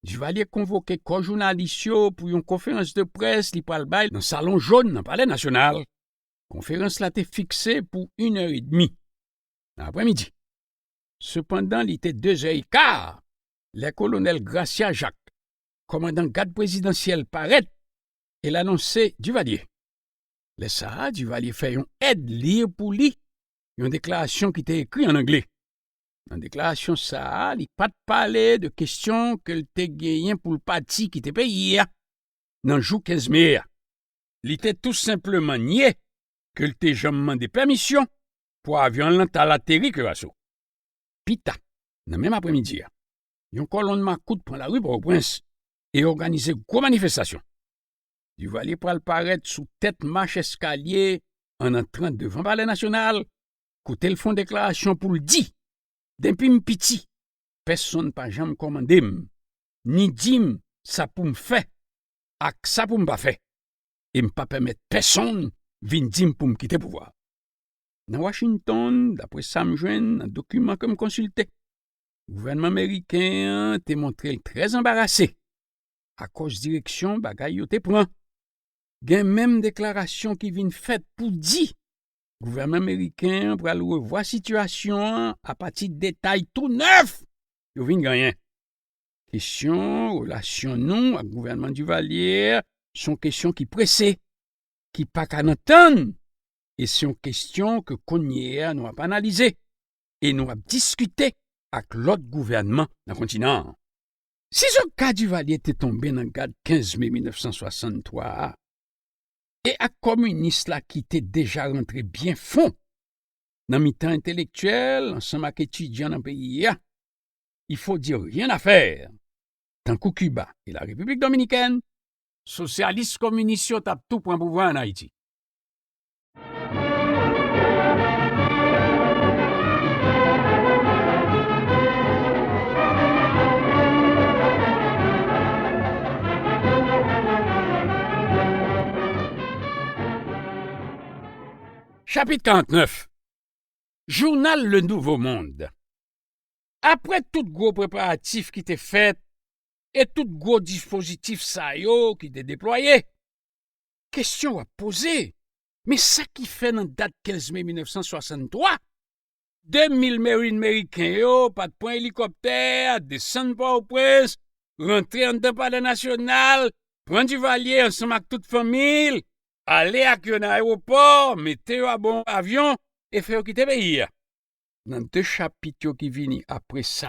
Divalye konvoke kò jounalis yo pou yon konferans de près li pral bay nan Salon Jòn nan Palè Nasyonal. Konferans la te fikse pou inè edmi nan apremidi. Sepandan, li te dezè eka lè kolonèl Gracia Jacques, kòmandan gad prezidansyèl, parèt e l anonse Divalye. Lè sa a, Divalye fè yon èd li pou li yon deklarasyon ki te ekri ann angle. Nan deklarasyon sa a, li pa t pale de kesyon ke l te genyen pou l pati kite peyi a nan jou kenz me a. Li te tou senpleman nye ke l te janm mande pèmisyon pou avyon an t al ateri Kiraso. Pita, nan menm apremidi a, yon kòlonn makout pran lari Pòtoprens e òganize gwo manifestasyon. Divalye pral parèt sou tèt mach eskalye an antran devan Palè Nasyonal, kote l fè yon deklarasyon pou l di, depi m piti, pèsonn pa janm kòmande m, ni di m sa pou m fè ak sa pou m pa fè. E m pa pèmèt pèsonn vin di m pou m kite pouvwa a. Nan Washington, dapre sa m jwenn nan dokiman ke m konsilte, gouvènman meriken an te montre l trè anbarase akòz direksyon bagay yo te pran. Gen menm deklarasyon ki vin fèt pou di gouvènman meriken an pral revwa sitiyasyon an apati de detay tou nèf yo vin genyen. Kesyon relasyon nou ak gouvènman Divalye se yon kesyon ki prese, ki pa ka nan tann, e se yon kesyon ke kounye a nou ap analize e nou ap diskite ak lòt gouvènman nan kontinan an. Si zoka Divalye te tonbe nan gad kenz me mil nèf san swasanntwa a, e ak kominis la ki te deja rantre byen fon nan mitan entelektyèl ansanm ak etidyan nan peyi a, il faut dire rien à faire. tankou Kiba e Larepiblik Dominikèn, sosyalis kominis yo t ap tou pran pouvwa ann Ayiti. Chapit karantnèf. Jounal Le Nouveau Monde. Apre tout gwo preparatif ki te fèt e tout gwo dispozitif sa yo ki te deplwaye, kesyon w ap poze, men sa ki fè nan dat kenz me mil nèf san swasanntwa, de mil Marine meriken yo pa t pran elikoptè, desann Pòtoprens, rantre anndan Palè Nasyonal, pran Divalye ansanm ak tout fanmi l, ale ak yo nan ayewopò, mete yo abò avyon e fè yo kite peyi a. Nan de chapit yo ki vini apre sa,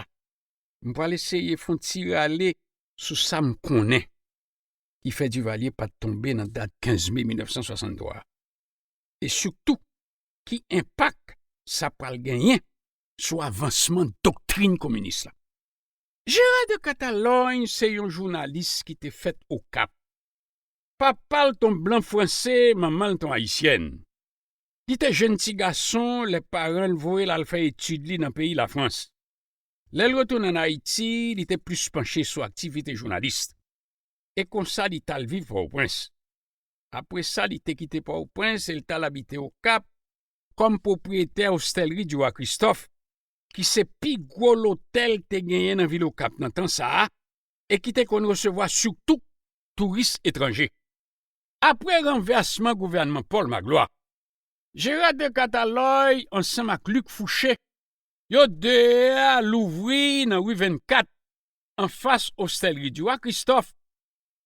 m pral eseye fè yon ti rale sou sa m konnen ki fè Divalye pa t tonbe nan dat kenz me mil nèf san swasanntwa a, e sitou ki enpak sa pral genyen sou avansman doktrin kominis la. Gérard de Catalogne se yon jounalis ki te fèt Okap. Papa l t on blan franse, manman l t on ayisyèn. Li te jèn ti gason lè paran l voye l al fè etid li nan peyi Lafrans. Lè l retounen ann Ayiti, li te plis panche sou aktivite jounalis. E konsa li t al viv Pòtoprens. Apre sa, li te kite Pòtoprens e l t al abite Okap kòm pwopriyetè Ostelri Diwa Kristòf, ki se pi gwo lotèl te genyen nan vil Okap nan tan sa a, e ki te konn resevwa sitou touris etranje. Apre ranvèsman gouvènman Pòl Maglwa, Gérard de Catalogne ansanm ak Luc Fouché, yo de a louvri nan ri vennkat, anfas Ostelri Diwa Kristòf,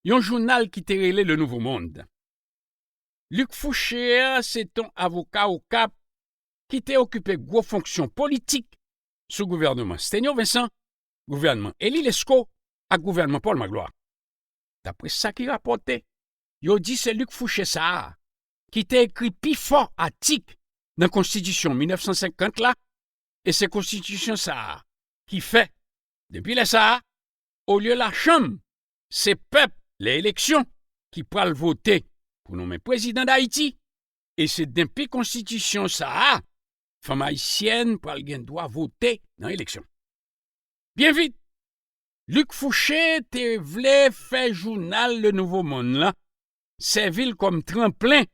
yon jounal ki te rele Le Nouveau Monde. Luc Fouché a se t on avoka Okap ki te okipe gwo fonksyon politik sou gouvènman Sténio Vincent, gouvènman Élie Lescot ak gouvènman Pòl Maglwa. Daprè sa ki rapòte, yo di se Luc Fouché sa a ki te ekri pifò atik nan konstitisyon mil nèf san senkant la, e se konstitisyon sa a ki fè, depi lè sa a, olye lachanm, se pèp, lè eleksyon, ki pral vote pou nonmen prezidan Dayiti, e se depi konstitisyon sa a, fanm ayisyèn pral gen dwa vote nan eleksyon. Byen vit, Luc Fouché te vle fè jounal Le Nouveau Monde lan sèvi l kòm tranplen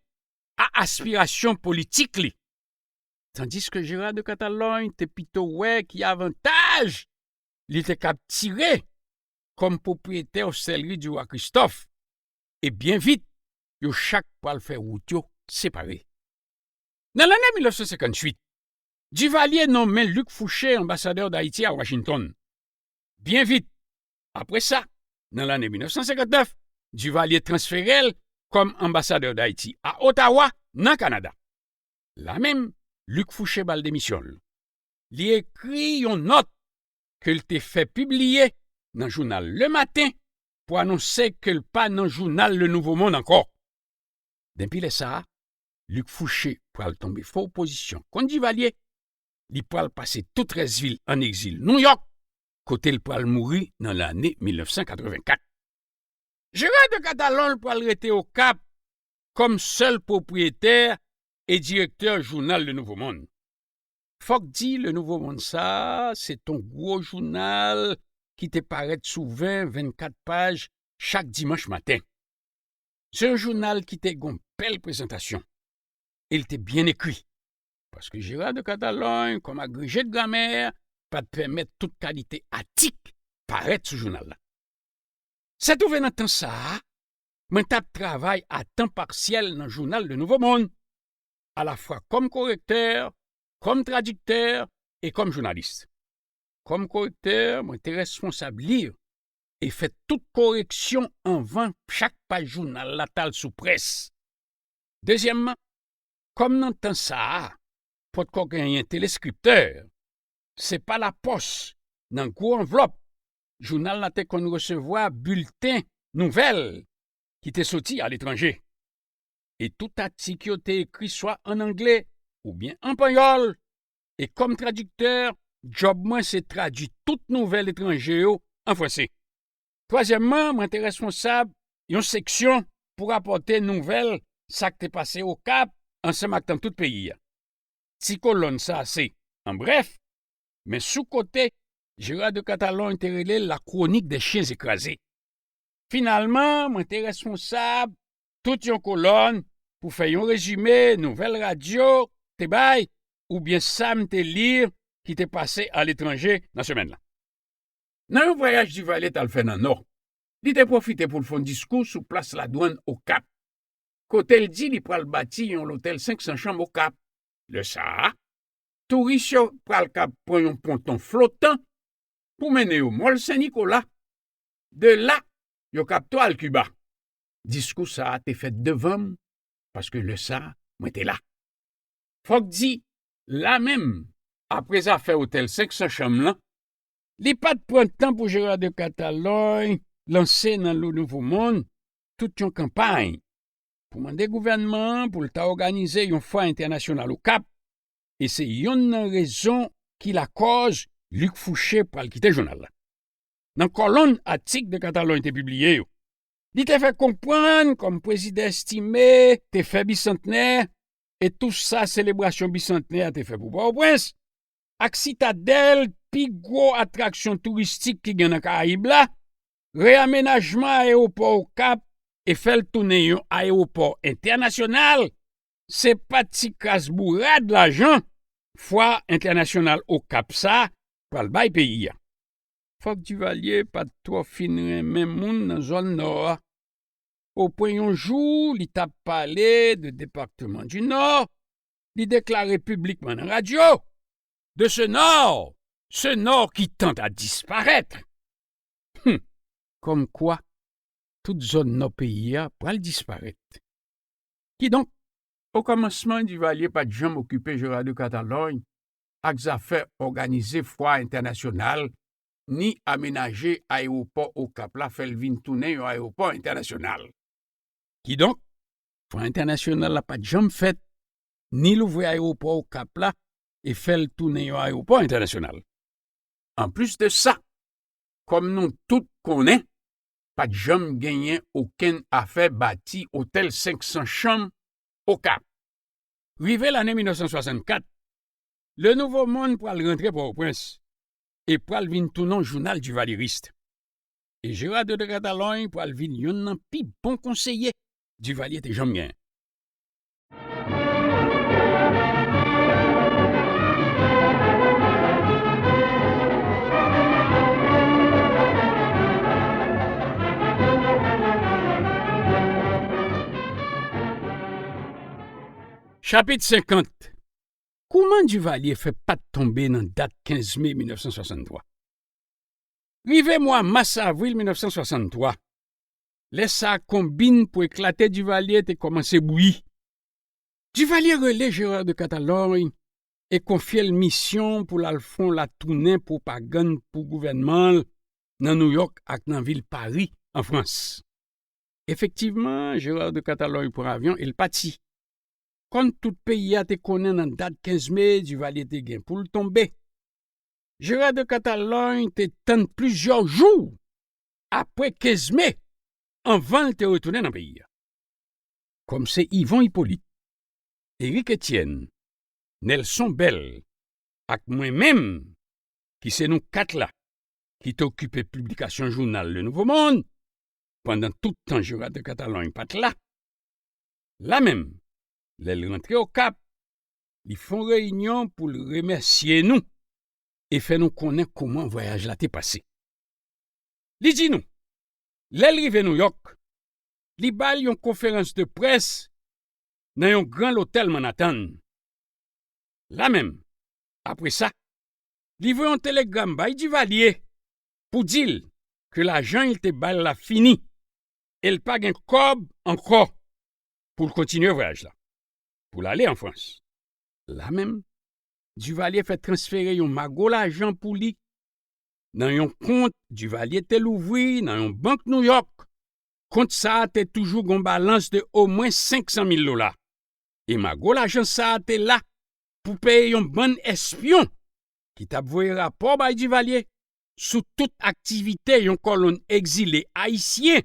a aspirasyon politik li. Tandiske Gérard de Catalogne te pito wè ki avantaj li te kab tire kòm pwopriyetè Ostelri Diwa Kristòf, e byen vit, yo chak pral fè wout yo separe. Nan lane mil nèf san senkantuit, Divalye nonmen Luc Fouché anbasadè Dayiti a Washington. Byen vit, apre sa, nan lane mil nèf san senkantnèf, Divalye transfere l kòm anbasadè Dayiti a Otawa, nan Kanada. La menm, Luc Fouché ba l demisyon l. Li ekri yon nòt ke l te fè pibliye nan jounal Le Matin pou anonse ke l pa nan jounal Le Nouveau Monde ankò. Depi lè sa a, Luc Fouché pral tonbe fè opozisyon kont Divalye, li pral pase tout rès vi l ann egzil Nouyòk, kote l pral mouri nan lane mil nèf san katrevenkat. Gérard de Catalogne pral rete Okap kòm sèl pwopriyetè e direktè jounal Le Nouveau Monde. Fòk di Le Nouveau Monde sa a, se t on gwo jounal ki te parèt sou ven, vennkat paj chak dimanch maten. Se yon jounal ki te gen yon bèl prezantasyon, e l te byen ekri, paske Gérard de Catalogne, kòm agreje de gramè, pa t pèmèt tout kalite atik parèt sou jounal la. Sa twouve nan tan sa a, mwen t ap travay a tan pasyèl nan jounal Le Nouveau Monde, alafwa kòm korektè, kòm tradiktè e kòm jounalis. Kòm korektè, mwen te responsab li e fè tout koreksyon anvan chak paj jounal la t al sou près. Dezyèmman, kòm nan tan sa a, potko genyen teleskriptè, se pa lapòs, nan gwo anvlòp, jounal la te konn resevwa bilten nouvèl ki te soti aletranje. E tout atik yo te ekri swa ann angle oubyen an panyòl, e kòm tradiktè, djòb mwen se tradui tout nouvèl etranje yo an franse. Twazyèmman, mwen te responsab yon seksyon pou rapòte nouvèl sa k te pase Okap ansanm ak nan tout peyi a. Ti kolòn sa a se, an brèf, men sou kote, Gérard de Catalogne te rele l La Chronique des Chiens Écrasés. Finalman, mwen te responsab tout yon kolòn pou fè yon rezime nouvèl radyo te bay oubyen sa m te li ki te pase aletranje nan semèn lan. Nan yon vwayaj Divalye t al fè nan Nò, li te pwofite pou l fè yon diskou sou plas ladwann Okap, kote l di li pral bati yon lotèl senk san chanm Okap. Lè sa a, touris yo pral ka pran yon ponton flotan pou mennen yo Mòl Sen Nikola. De la, yo k ap tou al Kiba. Diskou sa a te fèt devan m, paske lè sa a, mwen te la. Fòk di, la menm, apre zafè otèl senk san chanm lan, li pa t pran tan pou Gérard de Catalogne lanse nan Le Nouveau Monde tout yon kanpay pou mande gouvènman an pou l ta òganize yon fwa entènasyonal Okap, e se yonn nan rezon ki lakòz Luc Fouché pral kite jounal la. Nan kòlonn atik de Catalogne te pibliye yo, li te fè konprann kòm prezidan Estimé te fè bisantnè, e tou sa selebrasyon bisantnè a te fè pou Pòtoprens, ak Sitadèl, pi gwo atraksyon touristik ki gen nan Karayib la, reyamenajman ayewopò Okap e fè l tounen yon ayewopò entènasyonal, se pa ti kras bourad lajan fwa entènasyonal Okap sa pral bay peyi a. Fòk Divalye pa t twò fin renmen moun nan zòn Nò a. Opwen yon jou, li t ap pale de département du Nord, li deklare piblikman nan radyo, de ce Nord, ce Nord qui tend à disparaître. Hum, kòmkwa, tout zòn Nò peyi a pral disparèt. Kidonk, okòmansman, Divalye pa t janm okipe Gérard de Catalogne ak zafè òganize fwa entènasyonal, ni amenaje ayewopò Okap la, fè l vin tounen yon ayewopò entènasyonal. Kidonk, fwa entènasyonal la pa t janm fèt, ni louvri ayewopò Okap la e fè l tounen yon ayewopò entènasyonal. Anplis de sa, kòm nou tout konnen, pa t janm genyen okenn afè bati otèl senk san chanm Okap. Rive lane mil nèf san swasannkat, Le Nouveau Monde pral rantre Pòtoprens e pral vin tounen yon jounal divalyeris. E Gérard de Catalogne pral vin yonn nan pi bon konseye Divalye te janm genyen. Chapit senkant. Kouman Divalye fè pa t tonbe nan dat kenz me mil nèf san swasanntwa? Rive mwa mas avril mil nèf san swasanntwa, lè sa a konbin pou eklate Divalye te kòmanse bouyi. Divalye rele Gérard de Catalogne e konfye l misyon pou l al fè yon latounen pwopagann pou gouvènman l nan Nouyòk ak nan vil Pari, an Frans. Efektivman, Gérard de Catalogne pran avyon e l pati. Kòm tout peyi a te konnen nan dat kenz me, Divalye te gen pou l tonbe. Gérard de Catalogne te tann plizyè jou apre kenz me anvan l te retounen nan peyi a. Kòm se Yvon Hyppolite, Éric Etienne, Nelson Bell ak mwen menm, ki se nou kat la ki te okipe piblikasyon jounal Le Nouveau Monde, pandan tout tan Gérard de Catalogne pa t la, la menm, lè l rantre Okap, li fè yon reyinyon pou l remèsye nou e fè nou konnen kòman vwayaj la te pase. Li di nou, lè l rive Nouyòk, li ba l yon konferans de près nan yon gran lotèl Manhattan. La menm, apre sa, li voye yon telegram bay Divalye pou di l ke lajan l te ba l la fini e l pa gen kòb ankò pou l kontinye vwayaj la, pou l ale an Frans. La menm, Divalye fè transfere yon mago lajan pou li nan yon kont Divalye te louvri nan yon bank Nouyòk. Kont sa a te toujou gen yon balans de omwen senk san mil dola. E mago lajan sa a te la pou peye yon bann espyon ki t ap voye rapò bay Divalye sou tout aktivite yon kolonn egzile ayisyen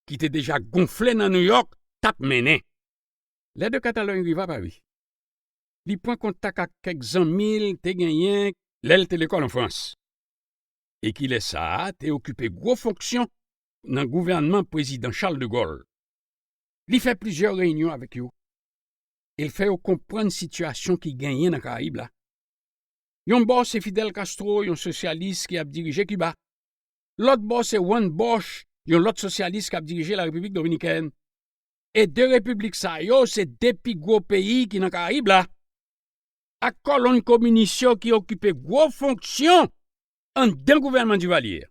ki te deja gonfle nan Nouyòk t ap mennen. Lè de Catalogne rive a Pari, li pran kontak ak kèk zanmi l te genyen lè l te lekòl an Frans, e ki lè sa a te okipe gwo fonksyon nan gouvènman Prezidan Charles de Gaulle. Li fè plizyè reyinyon avèk yo, e l fè yo konprann sitiyasyon ki genyen nan Karayib la. Yon bò se Fidel Castro, yon sosyalis ki ap dirije Kiba. Lòt bò se Juan Bosch, yon lòt sosyalis k ap dirije Larepiblik Dominikèn. E de repiblik sa yo se de pi gwo peyi ki nan Karayib la, ak kolonn kominis yo ki okipe gwo fonksyon anndan gouvènman Divalye a,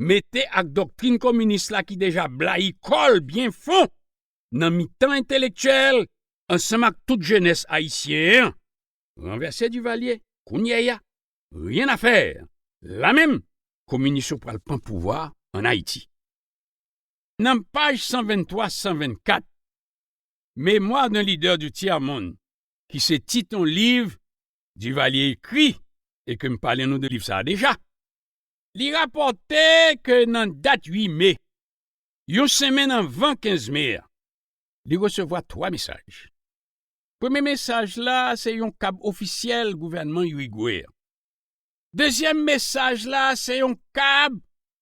mete ak doktrin kominis la ki deja blayi kò l byen fon nan mitan entelektyèl ansanm ak tout jenès ayisyen an, ranvèse Divalye kounye a, ryen a fè, la menm, kominis yo pral pran pouvwa an Ayiti. Nan paj san venntwa, san vennkat, Mémoire d'un leader du tiers-monde, ki se tit yon liv Divalye ekri, e ke m pale nou de liv sa a deja, li rapòte ke nan dat uit me, yon senmenn anvan kenz me a, li resevwa twa mesaj. Premye mesaj la se yon kab ofisyèl gouvènman Irigwe. Dezyèm mesaj la se yon kab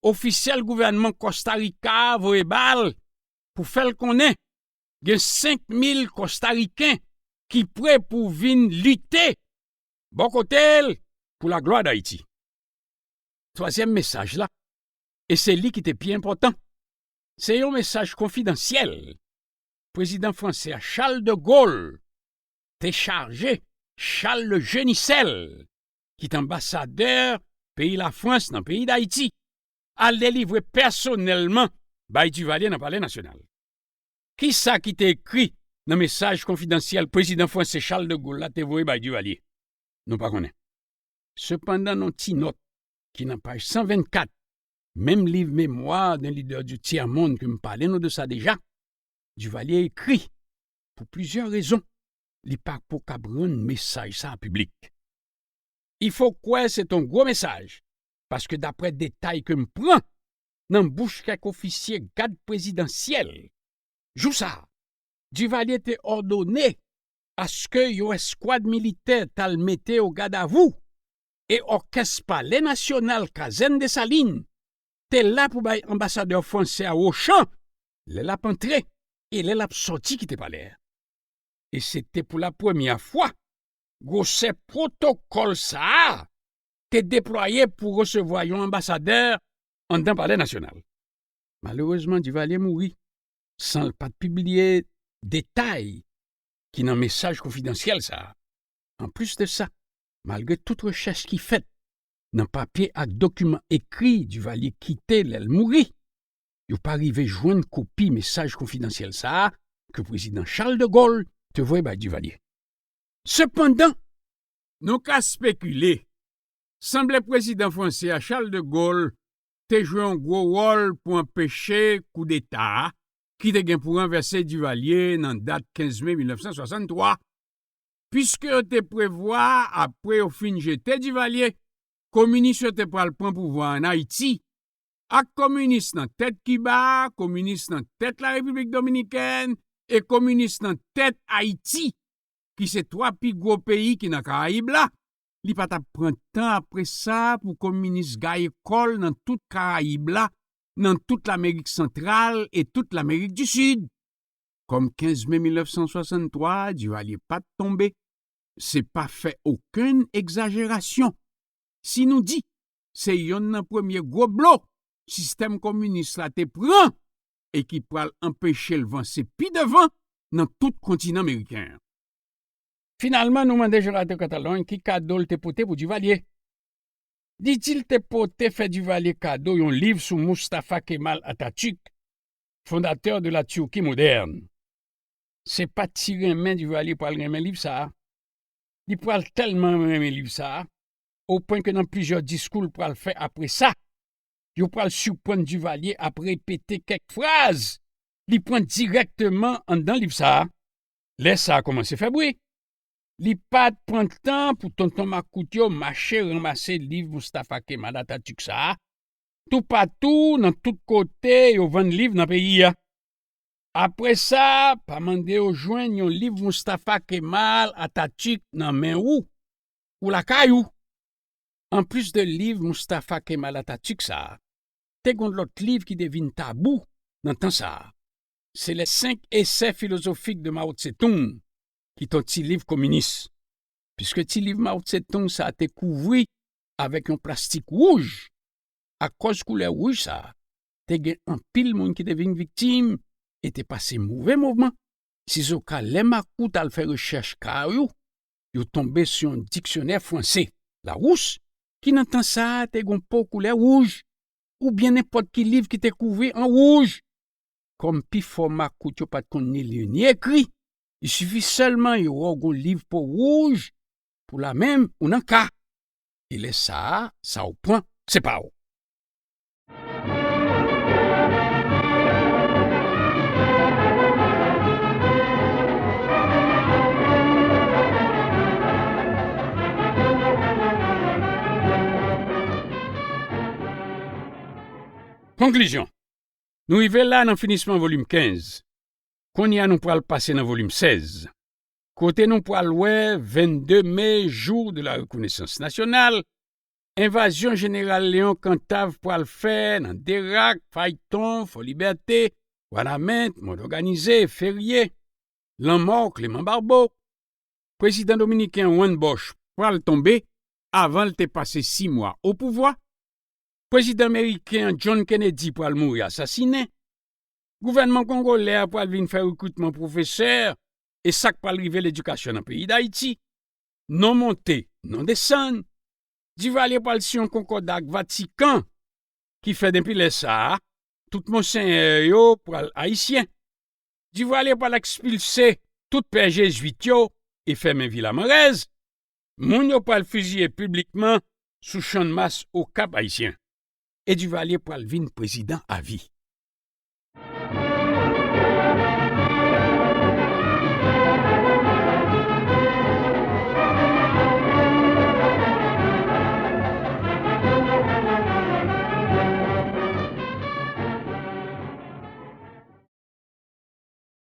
ofisyèl gouvènman Kòstarika voye ba l pou fè l konnen gen senk mil Kòstariken ki pre pou vin lite bò kote l pou laglwa Dayiti. Twazyèm mesaj la, e se li ki te pi enpòtan, se yon mesaj konfidansyèl prezidan franse a Charles de Gaulle te chaje Charles le Génicel, ki t anbasadè peyi Lafrans nan peyi Dayiti, al delivre pèsonèlman bay Divalye nan Palè Nasyonal. Kisa ki te ekri nan mesaj konfidansyèl prezidan franse Charles de Gaulle la te voye bay Divalye? Nou pa konnen. Sepandan, nan ti nòt ki nan paj san vennkat, menm liv Mémoire d'un leader du tiers-monde ke m pale nou de sa deja, Divalye ekri, pou plizyè rezon, li pa po kab rann mesaj sa a piblik. Il faut kwè se t on gwo mesaj, paske daprè detay ke m pran nan bouch kèk ofisye gad prezidansyèl, jou sa a, Divalye te òdone aske yon eskwad militè t al mete o gadavou, e òkès Palè Nasyonal, Kazèn Desalin, te la pou bay anbasadè franse a wochan lè l ap antre e lè l ap sòti kite palè a. E se te pou la premyè fwa gwosè pwotokòl sa a te deplwaye pou resevwa yon anbasadè anndan Palè Nasyonal. Malerezman, Divalye mouri san l pa t pibliye detay ki nan mesaj konfidansyèl sa a. Anplis de sa, malgre tout rechèch ki fèt nan papye ak dokiman ekri Divalye kite lè l mouri, yo pa rive jwenn kopi mesaj konfidansyèl sa a ke prezidan Charles de Gaulle te voye bay Divalye. Sepandan, nou ka spekile, sanble prezidan franse a Charles de Gaulle te jwe yon gwo wòl pou anpeche koudeta a ki te gen pou ranvèse Divalye nan dat kenz me mil nèf san swasanntwa, piske yo te prevwa, apre yo fin jete Divalye, kominis yo te pral pran pouvwa an Ayiti, ak kominis nan tèt Kiba, kominis nan tèt Larepiblik Dominikèn e kominis nan tèt Ayiti, ki se twa pi gwo peyi ki nan Karayib la, li pa t ap pran tan apre sa pou kominis gaye kò l nan tout Karayib la, nan tout Lamerik Santral e tout Lamerik di Sid. Kòm kenz me mil nèf san swasanntwa, Divalye pa t tonbe, se pa fè okenn egzajerasyon si nou di se yonn nan premye gwo blo sistèm kominis la te pran e ki pral anpeche l vanse pi devan nan tout kontinan meriken an. Finalman, nou mande Jonathan Catalogne ki kado l te pote pou Divalye. Li di l te pote fè Divalye kado yon liv sou Mustafa Kemal Atatürk, fondatè de la Turquie moderne. Se pa ti renmen Divalye pral renmen liv sa a. Li pral tèlman renmen liv sa a, opwen ke nan plizyè diskou l pral fè apre sa, yo pral siprann Divalye ap repete kèk fraz li pran dirèkteman anndan liv sa a. Lè sa a kòmanse fè bri. Li pa t pran tan pou tonton makout yo mache ranmase liv Moustapha Kemal Atatürk sa a, toupatou, nan tout kote yo vann liv nan peyi a. Apre sa, pa mande yo jwenn yon liv Moustapha Kemal Atatürk nan men ou, ou lakay ou. Anplis de liv Moustapha Kemal Atatürk sa a, te gen yon lòt liv ki te vin tabou nan tan sa a. Se Les Cinq Essais Philosophiques de Mao Tse-tung, ki t on ti liv kominis. Piske ti liv Mao Tse-tung sa a te kouvri avèk yon plastik wouj, akòz koulè wouj sa a, te gen anpil moun ki te vin viktim e te pase move moman. Sizoka lè makout al fè rechèch kay yo, yo tonbe sou yon diksyonè franse, Larousse, ki nan tan sa a te gen yon po koulè wouj, oubyen nenpòt ki liv ki te kouvri an wouj. Kòm pifò makout yo pa t konn ni li ni ekri, li sifi sèlman yo wè w gen yon liv po wouj pou lamenm ou nan ka. E lè sa a, sa w pran, se pa w. Konklizyon. Nou rive la nan finisman volim kenz. Kounye a nou pral pase nan volim sèz, kote nou pral wè vennde me, Jour de la Reconnaissance Nationale, envazyon jeneral Léon Cantave pral fè nan Derak, Fayton, Fòlibète, Wanament, Mòn Òganize, Ferye, lanmò Clément Barbot, prezidan dominiken Juan Bosch pral tonbe avan l te pase sis mwa o pouvwa, prezidan meriken John Kennedy pral mouri asasinen, gouvènman kongolè a pral vin fè rekritman pwofesè e sa k pral rive ledikasyon nan peyi Dayiti, non monte, non desann, Divalye pral siyen yon konkòda ak Vatikan, ki fè depi lè sa a, tout monsenyè yo pral ayisyen. Divalye pral ekspilse tout pè jezwit yo e fèmen Vilamanrèz. Moun yo pral fiziye piblikman sou Channmas Okap ayisyen. E Divalye pral vin prezidan avi.